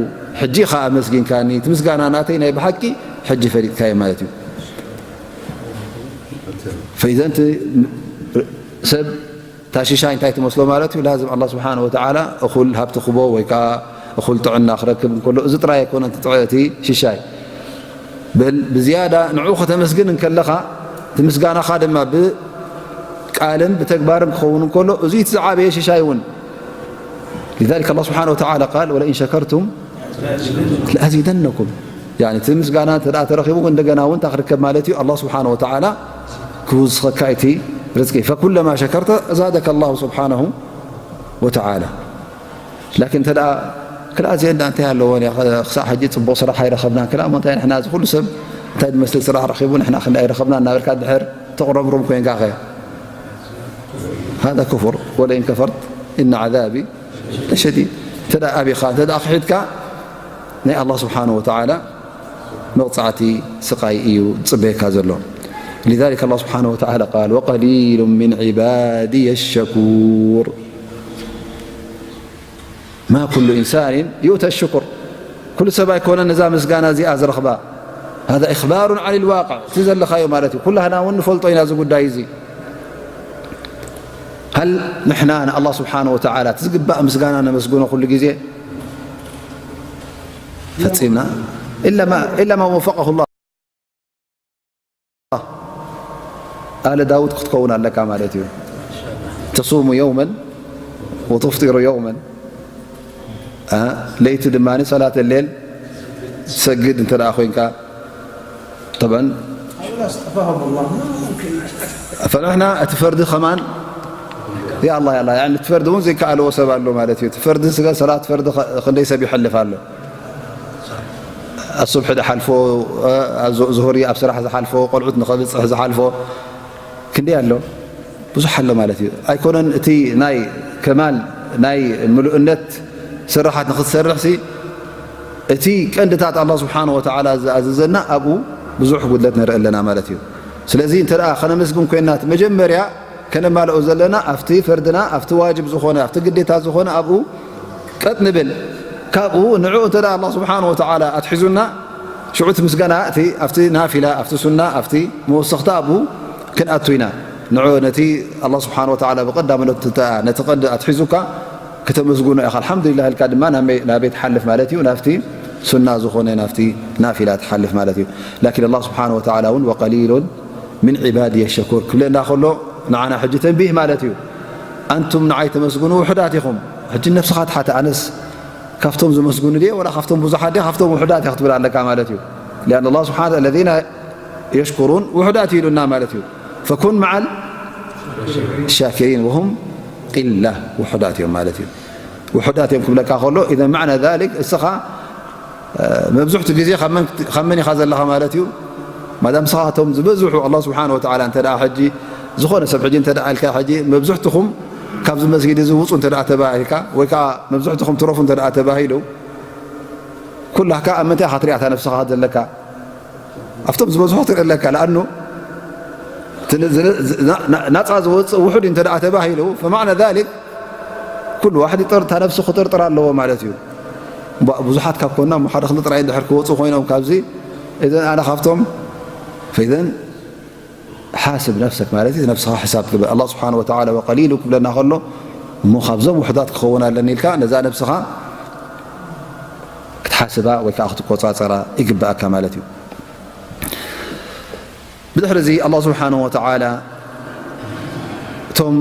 ሕጂ ኢኻ ኣመስጊንካኒ፣ እቲ ምስጋና ናተይ ናይ ብሓቂ ሕጂ ፈሊጥካዮ ማለት እዩ። ፈኢዘን እቲ ሰብ እታ ሽሻይ እንታይ ትመስሎ ማለት እዩ? ላዝም ኣላህ ስብሓነ ወተዓላ እኹል ሃብቲ ክቦ ወይ ከዓ እኹል ጥዕና ክረክብ እንከሎ፣ እዚ ጥራይ ኣይኮነን እቲ ጥዕ-፣ እቲ ሽሻይ። በል ብዝያዳ ንዕኡ ከተመስግን እንከለኻ፣ እቲ ምስጋናኻ ድማ ብቃልን ብተግባርን ክኸውን እንከሎ፣ እዚ እቲ ዝዓበየ ሽሻይ እውን። لذلك الله سبحانه وتعالى قال: ولئن شكرتم لأزيدنكم. ያኒ እቲ ምስጋና እንተ ደኣ ተረኺቡ፣ እንደገና እውን እንታይ ክርከብ ማለት እዩ? ኣላህ ስብሓነ ወተዓላ ክውስኸካ እቲ ርዝቂ። فكلما شكرت زادك الله سبحانه وتعالى. ላኪን እንተ ደኣ ክልኣ እዚአን ደኣ እንታይ ኣለዎ? ክሳዕ ሕጂ ጽቡቕ ስራሕ ኣይረኸብናን። ክልኣ እሞ እንታይ ንሕና እዚ ኩሉ ሰብ እንታይ ዝመስል ስራሕ ረኺቡ ንሕና ክንዲ ኣይረኸብና እናበልካ ድሕር ተቕረምሩም ኮይንካ ኸ? هذا كفر، ولئن كفرت إن عذابي لشديد. እንተ ደኣ ኣቢኻ፣ እንተ ደኣ ክሒድካ፣ ናይ ኣላህ ስብሓነ ወተዓላ መቕጻዕቲ ስቓይ እዩ ዝጽበየካ ዘሎ። لذلك الله سبحانه وتعالى قال: وقليل من عبادي الشكور. ما كل إنسان يؤتى الشكر. ኩሉ ሰብ ኣይኮነን ነዛ ምስጋና እዚኣ ዝረኽባ። هذا إخبار عن الواقع። እቲ ዘለኻዮ ማለት እዩ። ኩላህና እውን ንፈልጦ ኢና እዚ ጉዳይ እዚ። هل ንሕና ንኣላህ ስብሓነ ወተዓላ እቲ ዝግባእ ምስጋና ነመስግኖ ኩሉ ግዜ? ፈጺምና። إلا ما، إلا ما وفقه الله. ኣለ ዳውድ ክትከውን ኣለካ ማለት እዩ። ተሱሙ የውመን ወቱፍጢሩ የውመን። አ፣ ለይቲ ድማ ሰላት ሌል ትሰግድ እንተ ደኣ ኮይንካ፣ ጠብዐን ፈንሕና እቲ ፈርዲ ከማን፣ ያ ኣላ፣ ያ ኣላ፣ ያኒ እቲ ፈርዲ እውን ዘይከኣልዎ ሰብ ኣሎ ማለት እዩ። እቲ ፈርዲ ስገ-፣ ሰላት ፈርዲ ኸ-፣ ክንደይ ሰብ ይሐልፍ ኣሎ? ኣሱብሒ ዝሓልፎ፣ እ፣ ዙ-፣ ዙሁሪ ኣብ ስራሕ ዝሓልፎ፣ ቆልዑት ንኸብጽሕ ዝሓልፎ ክንደይ ኣሎ? ብዙሕ ኣሎ ማለት እዩ። ኣይኮነን እቲ ናይ ከማል ናይ ምሉእነት ስራሓት ንኽትሰርሕሲ፣ እቲ ቀንድታት ኣላህ ስብሓነ ወተዓላ ዝኣዘዘና ኣብኡ ብዙሕ ጉድለት ንርኢ ኣለና ማለት እዩ። ስለዚ እንተ ደኣ ከነመስግን ኮይንና፣ እቲ መጀመርያ ከነማልኦ ዘለና ኣብቲ ፈርድና፣ ኣብቲ ዋጅብ ዝኾነ፣ ኣብቲ ግዴታ ዝኾነ ኣብኡ ቀጥ ንብል። ካብኡ ንዕኡ እንተ ደኣ ኣላህ ስብሓነሁ ወተዓላ ኣትሒዙና፣ ሽዑ እቲ ምስጋና እቲ ኣብቲ ናፊላ፣ ኣብቲ ሱና፣ ኣብቲ መወሰኽታ ኣብኡ ክንኣቱ ኢና። ንዕኡ ነቲ ኣላህ ስብሓነሁ ወተዓላ ብቐዳምነት እንተ ነቲ ቀንዲ ኣትሒዙካ፣ ከተመስግኖ ኢኻ። ኣልሓምዱሊላህ ኢልካ ድማ ናበይ፣ ናበይ ትሓልፍ ማለት እዩ? ናብቲ ሱና ዝኾነ፣ ናብቲ ናፊላ ትሓልፍ ማለት እዩ። ላኪን ኣላህ ስብሓነሁ ወተዓላ እውን ወቀሊሉን ሚን ዒባድየ ሸኩር ክብለና ከሎ፣ ንዓና ሕጂ ተንቢህ ማለት እዩ። ኣንቱም ንዓይ ተመስግኑ ውሑዳት ኢኹም። ሕጂ ነብስኻ ትሓተ፣ ኣነስ ካብቶም ዝመስግኑ ድየ ወላ ካብቶም ብዙሓት ድየ? ካብቶም ውሑዳት እየ ክትብል ኣለካ ማለት እዩ። ሊኣን ኣላህ ስብሓነ ወተዓላ፣ ለዚነ የሽኩሩን ውሑዳት እዩ ኢሉና ማለት እዩ። ፈኩን መዓል ሻኪሪን ወሁም ቂላ፣ ውሑዳት እዮም ማለት እዩ። ውሑዳት እዮም ክብለካ ከሎ፣ ኢዘን ማዕና ዛሊክ፣ እስኻ መብዝሕቱ ግዜ ካብ መን፣ ካብ መን ኢኻ ዘለኻ ማለት እዩ? ማዳም ንስኻ ካብቶም ዝበዝሑ፣ ኣላህ ስብሓነ ወተዓላ እንተ ደኣ ሕጂ፣ ዝኾነ ሰብ ሕጂ እንተ ደኣ ኢልካ፣ ሕጂ መብዝሕትኹም ካብዚ መስጊድ እዚ ውጹ እንተ ደኣ ተባሂልካ፣ ወይ ከኣ መብዝሕትኹም ትረፉ እንተ ደኣ ተባሂሉ፣ ኩላካ ኣብ ምንታይ ኢኻ ትሪኣ እታ ነብስኻ ዘለካ? ኣብቶም ዝበዝሑ ክትርኢ ኣለካ። ለኣኑ እቲ ን-፣ ዝ-፣ ዝ-፣ ና-፣ ና-፣ ናጻ ዝወጽእ ውሑድ እንተ ደኣ ተባሂሉ፣ ፈማዕና ዛሊክ ኩሉ ዋሕድ ይጠር-፣ እታ ነብሱ ክጥርጥር ኣለዎ ማለት እዩ። እምበኣር ብዙሓት ካብ ኮና እሞ ሓደ ክልተ ጥራይ እንድሕር ክወጹ ኮይኖም ካብዚ፣ እዘን ኣነ ካብቶም፣ ፈኢዘን ሓስብ ነፍሰክ ማለት እዩ። ነብስኻ ሕሳብ ግበር። ኣላህ ስብሓነ ወተዓላ ወቀሊሉ ክብለና ከሎ፣ እሞ ካብዞም ውሑዳት ክኸውን ኣለኒ ኢልካ ነዛ ነብስኻ ክትሓስባ ወይ ከዓ ክትቆጻጸራ ይግብኣካ ማለት እዩ። ብድሕሪ እዚ ኣላህ ስብሓነሁ ወተዓላ እቶም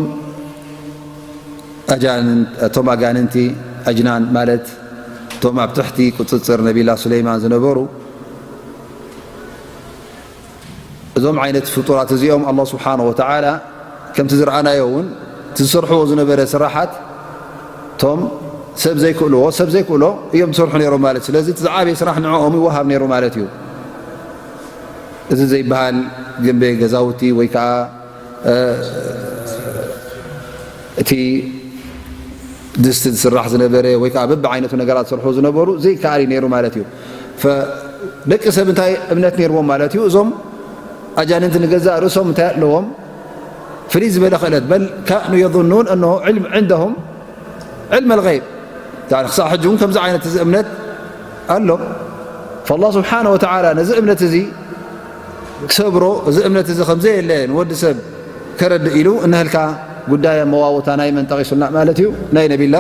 ኣጃንን-፣ እቶም ኣጋንንቲ፣ ኣጅናን ማለት እቶም ኣብ ትሕቲ ቁጽጽር ነቢላ ሱለይማን ዝነበሩ፣ እዞም ዓይነት ፍጡራት እዚኦም ኣላህ ስብሓነሁ ወተዓላ ከምቲ ዝረኣናዮ እውን እቲ ዝሰርሕዎ ዝነበረ ስራሓት እቶም ሰብ ዘይክእልዎ፣ ሰብ ዘይክእሎ እዮም ዝሰርሑ ነይሮም ማለት። ስለዚ እቲ ዝዓበየ ስራሕ ንዕኦም ይወሃብ ነይሩ ማለት እዩ። እዚ ዘይበሃል ግንበ ገዛውቲ ወይ ከዓ፣ እ፣ እቲ ድስቲ ዝስራሕ ዝነበረ ወይ ከዓ በብዓይነቱ ነገራት ዝሰርሑ ዝነበሩ ዘይከኣል እዩ ነይሩ ማለት እዩ። ፈ-፣ ደቂ ሰብ እንታይ እምነት ነይርዎም ማለት እዩ? እዞም ኣጃንንቲ ንገዛእ ርእሶም እንታይ ኣለዎም? ፍልይ ዝበለ ክእለት፣ በል ካኑ የظኑን እነሆ ዕልም ዕንደሁም ዕልም ኣልገይብ። ያኒ ክሳብ ሕጂ እውን ከምዚ ዓይነት እዚ እምነት ኣሎ። ፈላህ ስብሓነ ወተዓላ ነዚ እምነት እዚ ክሰብሮ፣ እዚ እምነት እዚ ከም ዘየለ ንወዲ ሰብ ከረድእ ኢሉ እነህልካ ጉዳይ ኣመዋውታ ናይ መን ጠቒሱልና ማለት እዩ? ናይ ነቢላ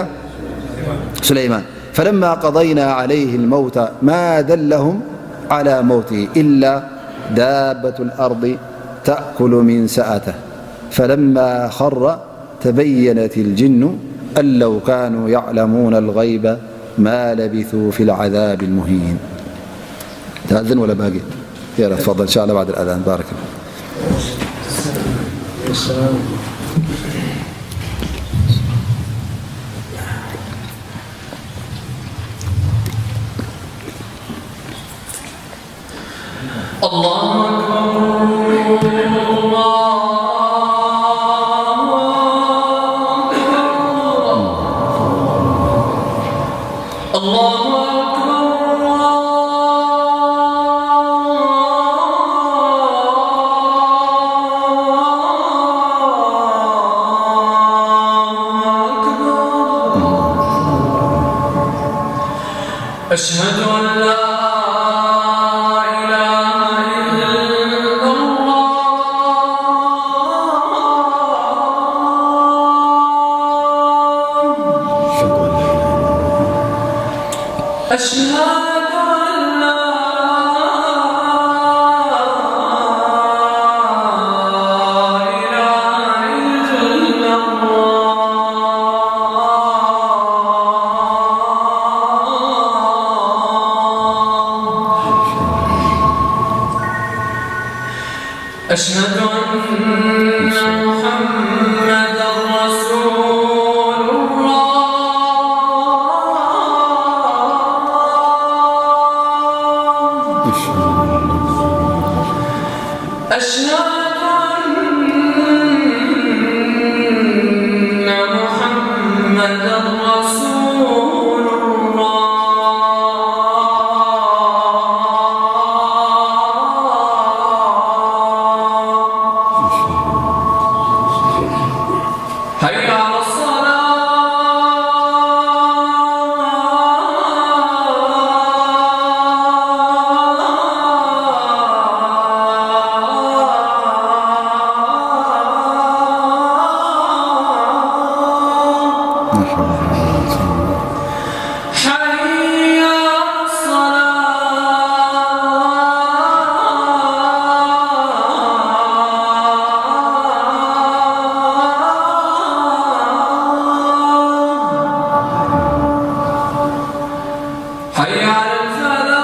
ሱለይማን። ፈለማ ቀضይና ዓለይህ ልመውተ ማ ደለሁም ዓላ መውትህ ኢላ ዳበት ልኣርض ተእኩሉ ሚን ሰኣተህ ፈለማ ኸረ ተበየነት ልጅኑ ኣን ለው ካኑ ያዕለሙነ ልገይበ ማ ለቢሱ ፊ ልዓዛብ ልሙሂን። تأذن ولا باقي؟ يلا تفضل، إن شاء الله بعد الأذان. بارك الله. الله أكبر، الله أكبر، الله أكبر، الله أكبر. أشهد أن لا إله إلا الله. أشهد أن لا إله إلا الله. أشهد أن محمدا رسول الله. أشهد أن محمدا رسول الله. حي على الفلاح.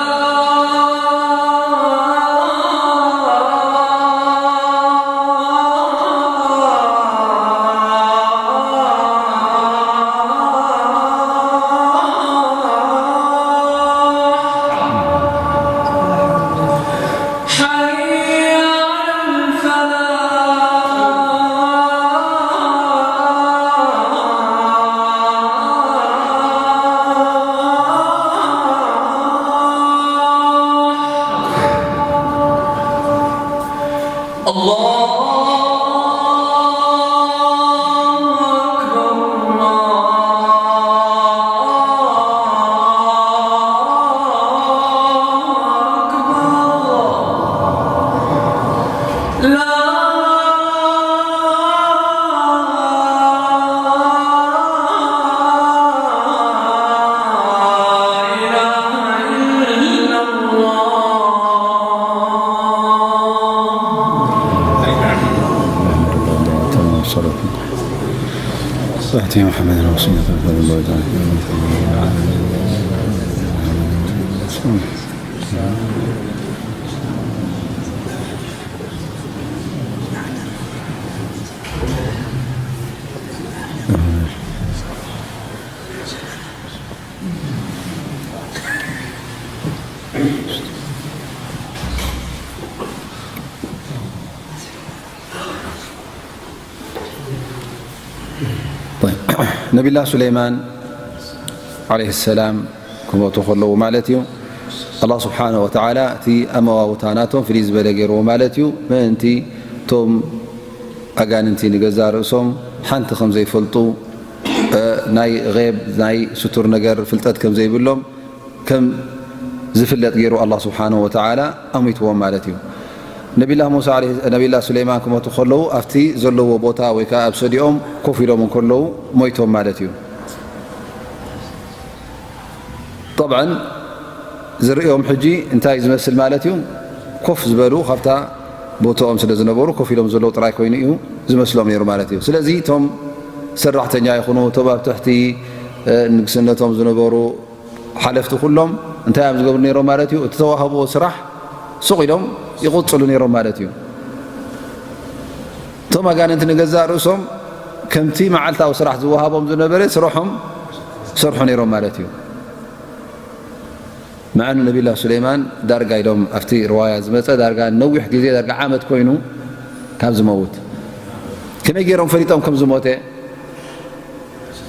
حي على الفلاح. الله أكبر، الله أكبر. لا إله إلا الله. فاتي محمد رسول الله صلى الله عليه وسلم. ነቢላ ሱለይማን ዓለይሂ ሰላም ክሞቱ ከለዉ ማለት እዩ። ኣላህ ስብሓነሁ ወተዓላ እቲ ኣመዋውታ ናቶም ፍልይ ዝበለ ገይርዎ ማለት እዩ። ምእንቲ እቶም ኣጋንንቲ ንገዛእ ርእሶም ሓንቲ ከም ዘይፈልጡ፣ እ፣ ናይ ጌብ፣ ናይ ስቱር ነገር ፍልጠት ከም ዘይብሎም ከም ዝፍለጥ ገይሩ ኣላህ ስብሓነሁ ወተዓላ ኣሚትዎም ማለት እዩ። ነቢላ ሙሳ ዓለይሂ፣ ነቢላ ሱለይማን ክሞቱ ከለዉ ኣብቲ ዘለዎ ቦታ ወይ ከዓ ኣብ ሰዲኦም ኮፍ ኢሎም እንከለዉ ሞይቶም ማለት እዩ። ጠብዓን ዝርእዮም ሕጂ እንታይ ዝመስል ማለት እዩ? ኮፍ ዝበሉ ካብታ ቦታኦም ስለ ዝነበሩ ኮፍ ኢሎም ዘለዉ ጥራይ ኮይኑ እዩ ዝመስሎም ነይሩ ማለት እዩ። ስለዚ እቶም ሰራሕተኛ ይኹኑ፣ እቶም ኣብ ትሕቲ፣ እ፣ ንግስነቶም ዝነበሩ ሓለፍቲ ኩሎም እንታይ እዮም ዝገብሩ ነይሮም ማለት እዩ? እቲ ተዋህብዎ ስራሕ ሱቕ ኢሎም ይቕጽሉ ነይሮም ማለት እዩ። እቶም ኣጋንንቲ ንገዛእ ርእሶም ከምቲ መዓልታዊ ስራሕ ዝወሃቦም ዝነበረ ስርሖም ይሰርሑ ነይሮም ማለት እዩ። መዓኑ ነቢላ ሱለይማን ዳርጋ ኢሎም ኣብቲ ርዋያ ዝመጸ ዳርጋ ነዊሕ ግዜ ዳርጋ ዓመት ኮይኑ ካብ ዝመውት ከመይ ገይሮም ፈሊጦም ከም ዝሞተ?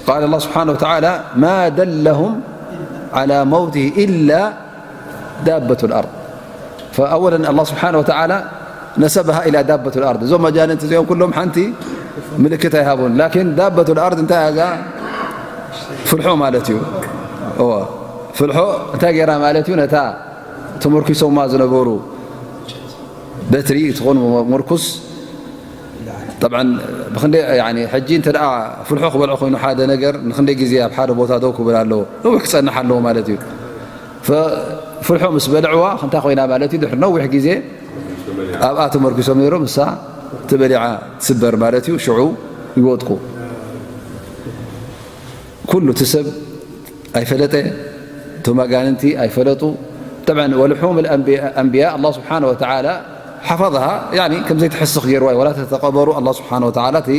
قال الله سبحانه وتعالى: ما دلهم على موته إلا دابة الأرض. فأولا الله سبحانه وتعالى نسبها إلى دابة الأرض. እዞም ኣጋንንቲ እዚኦም ኩሎም ሓንቲ ምልክት ኣይሃቡን። ላኪን ዳበቱል ኣርድ እንታይ እያ? እዛ ፍልሖ ማለት እዩ። እወ፣ ፍልሖ እንታይ ገይራ ማለት እዩ? ነታ ተመርኪሶማ ዝነበሩ በትሪ ትኾን ምርኩስ፣ ጠብዓን ብክንደይ፣ ያኒ፣ ሕጂ እንተ ደኣ ፍልሖ ክበልዖ ኮይኑ ሓደ ነገር ንክንደይ ግዜ ኣብ ሓደ ቦታ ደው ክብል ኣለዎ? ነዊሕ ክጸንሕ ኣለዎ ማለት እዩ። ፈ-፣ ፍልሖ ምስ በልዕዋ እንታይ ኮይና ማለት እዩ? ድሕሪ ነዊሕ ግዜ ኣብኣ ተመርኪሶም ነይሮም፣ እሳ ተበሊዓ ትስበር ማለት እዩ። ሽዑ ይወድቁ። ኩሉ እቲ ሰብ ኣይፈለጠ፣ እቶም ኣጋንንቲ ኣይፈለጡ። ጠብዓን ወልሑም ኣንብያ ኣላህ ስብሓነ ወተዓላ ሓፈظሃ፣ ያኒ ከም ዘይትሕስኽ ገይርዋ እዩ። ወላ ተተቐበሩ ኣላህ ስብሓነ ወተዓላ እቲ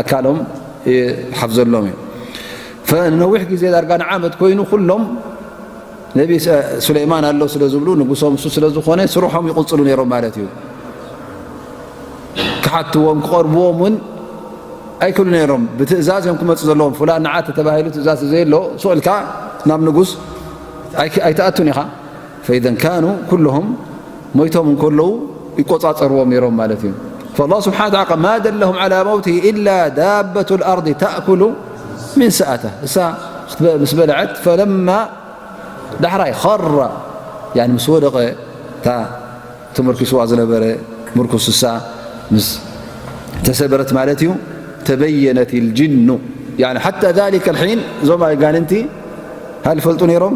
ኣካሎም ይሓፍዘሎም እዩ። ፈ-፣ ንነዊሕ ግዜ ዳርጋ ንዓመት ኮይኑ ኩሎም ነቢ ስ-፣ ሱለይማን ኣሎ ስለ ዝብሉ ንጉሶም እሱ ስለ ዝኾነ ስርሖም ይቕጽሉ ነይሮም ማለት እዩ። ክሓትዎም ክቐርብዎም እውን ኣይክእሉ ነይሮም። ብትእዛዝ እዮም ክመፁ ዘለዎም። ፍላን ንዓ ተተባሂሉ ትእዛዝ ዘየሎ ሱቕ ኢልካ ናብ ንጉስ ኣይክ-፣ ኣይትኣቱን ኢኻ። ፈኢዘን ካኑ ኩልሁም ሞይቶም እንከለዉ ይቆፃፀርዎም ነይሮም ማለት እዩ። فالله سبحانه وتعالى ما دلهم على موته إلا دابة الأرض تأكل من سأته። እሳ ክትበ-፣ ምስ በልዐት ፈለማ ዳሕራይ ኸረ፣ ያኒ ምስ ወደቐ እታ ተመርኪስዋ ዝነበረ ምርኩስ እሳ ምስ ተሰበረት ማለት እዩ። ተበየነት ልጅኑ፣ ያኒ ሓታ ዛሊከ ልሒን እዞም ኣጋንንቲ ሃል ይፈልጡ ነይሮም?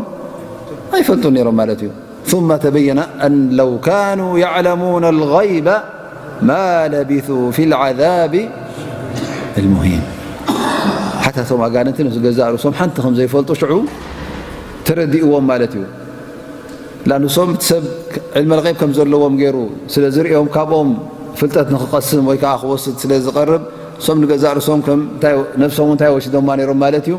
ኣይፈልጡ ነይሮም ማለት እዩ። ثم تبين أن لو كانوا يعلمون الغيب ما لبثوا في العذاب المهين። ሓታ እቶም ኣጋንንቲ ነዚ ገዛእ ርእሶም ሓንቲ ከም ዘይፈልጡ ሽዑ እቲ ተረዲእዎም ማለት እዩ። ላንሶም እቲ ሰብ ዕልመ ልገይብ ከም ዘለዎም ገይሩ ስለ ዝርእዮም፣ ካብኦም ፍልጠት ንክቐስም ወይ ከዓ ክወስድ ስለ ዝቐርብ፣ እሶም ንገዛእ ርእሶም ከም እንታይ፣ ነብሶም እንታይ ወሲዶማ ነይሮም ማለት እዩ?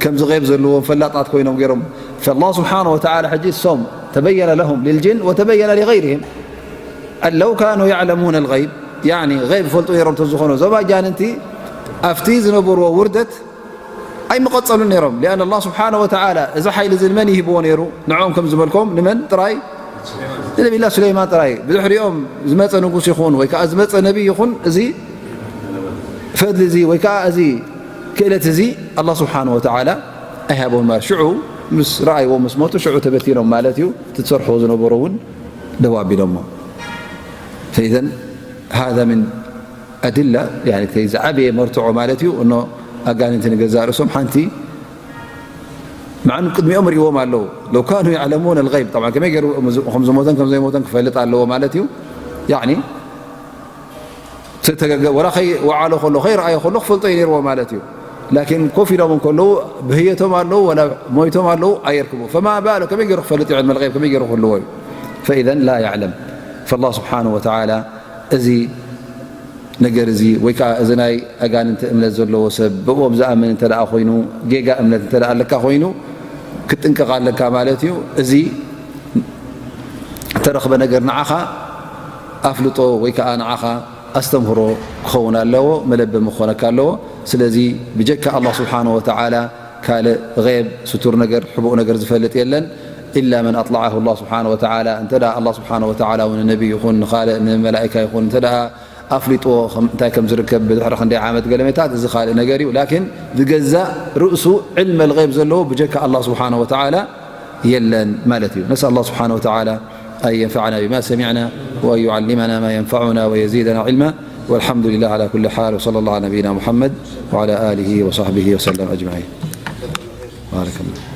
ከምዚ ገይብ ዘለዎም ፈላጣት ኮይኖም ገይሮም። ፈላህ ስብሓነ ወተዓላ ሕጂ እሶም ተበየነ ለሁም ሊልጅን ወተበየነ ሊገይርህም ኣን ለው ካኑ ያዕለሙነ ልገይብ፣ ያኒ ገይብ ይፈልጡ ነይሮም ተዝኾኑ፣ እዞም ኣጃንንቲ ኣብቲ ዝነበርዎ ውርደት ኣይምቐጸሉን ነይሮም። ሊኣን ኣላህ ስብሓነ ወተዓላ እዚ ሓይሊ እዚ ንመን ይህብዎ ነይሩ? ንዕኦም ከም ዝበልኮም ንመን ጥራይ? ንነቢላ ሱለይማን ጥራይ። ብድሕሪኦም ዝመጸ ንጉስ ይኹን ወይ ከዓ ዝመጸ ነቢይ ይኹን፣ እዚ ፈድሊ እዚ ወይ ከዓ እዚ ክእለት እዚ ኣላህ ስብሓነ ወተዓላ ኣይሃቦም ማለት። ሽዑ ምስ ረኣይዎ ምስ ሞቱ ሽዑ ተበቲኖም ማለት እዩ። እቲ ዝሰርሕዎ ዝነበሩ እውን ደው ኣቢሎሞ። ፈኢዘን ሃዛ ምን ኣድላ፣ ያኒ እቲ ዝዓበየ መርትዖ ማለት እዩ። እኖ ኣጋንንቲ ንገዛእ ርእሶም ሓንቲ፣ መዓኑ ቅድሚኦም ርእዎም ኣለዉ። ለው ካኑ ያዕለሙን ኣልገይብ፣ ጠብዓን ከመይ ገይሩ ከም ዝሞተን ከም ዘይሞተን ክፈልጥ ኣለዎ ማለት እዩ። ያኒ ተተገገ-፣ ወላ ከይወዓሎ ከሎ፣ ከይረኣዮ ከሎ ክፈልጦ እዩ ነይርዎ ማለት እዩ። ላኪን ኮፍ ኢሎም እንከለዉ ብህየቶም ኣለዉ ወላ ሞይቶም ኣለዉ ኣየርክቡ። ፈማ ባሎ፣ ከመይ ገይሩ ክፈልጥ እዩ? ዕልመ ልገይብ ከመይ ገይሩ ክህልዎ እዩ? ፈኢዘን ላ ያዕለም። ፈላህ ስብሓነሁ ወተዓላ እዚ ነገር እዚ ወይ ከዓ እዚ ናይ ኣጋንንቲ እምነት ዘለዎ ሰብ ብእኦም ዝኣምን እንተ ደኣ ኮይኑ፣ ጌጋ እምነት እንተ ደኣ ኣለካ ኮይኑ፣ ክትጥንቀቕ ኣለካ ማለት እዩ። እዚ እተረኽበ ነገር ንዓኻ ኣፍልጦ ወይ ከዓ ንዓኻ ኣስተምህሮ ክኸውን ኣለዎ፣ መለበሚ ክኾነካ ኣለዎ። ስለዚ ብጀካ ኣላህ ስብሓነሁ ወተዓላ ካልእ ገይብ፣ ስቱር ነገር፣ ሕቡእ ነገር ዝፈልጥ የለን። ኢላ መን ኣጥለዓሁ ኣላህ ስብሓነሁ ወተዓላ፣ እንተ ደኣ ኣላህ ስብሓነሁ ወተዓላ እውን ንነቢ ይኹን ንኻልእ ንመላኢካ ይኹን እንተ ደኣ ኣፍሊጥዎ ከም-፣ እንታይ ከም ዝርከብ ብድሕሪ ክንደይ ዓመት ገለ ሜታት፣ እዚ ካልእ ነገር እዩ። ላኪን ብገዛእ ርእሱ ዕልመ ልገይብ ዘለዎ ብጀካ ኣላህ ስብሓነሁ ወተዓላ የለን ማለት እዩ። ነስኣል ኣላህ ስብሓነሁ ወተዓላ ኣን የንፈዓና ቢማ ሰሚዕና ወኣን ዩዓሊመና ማ የንፈዑና ወየዚደና ዒልማ። ወልሓምዱ ሊላህ ዓላ ኩሊ ሓል። ወሰለ ላሁ ዓላ ነቢይና ሙሓመድ ወዓላ ኣሊሂ ወሰሕቢሂ ወሰለም ኣጅመዒን። ባረከላህ።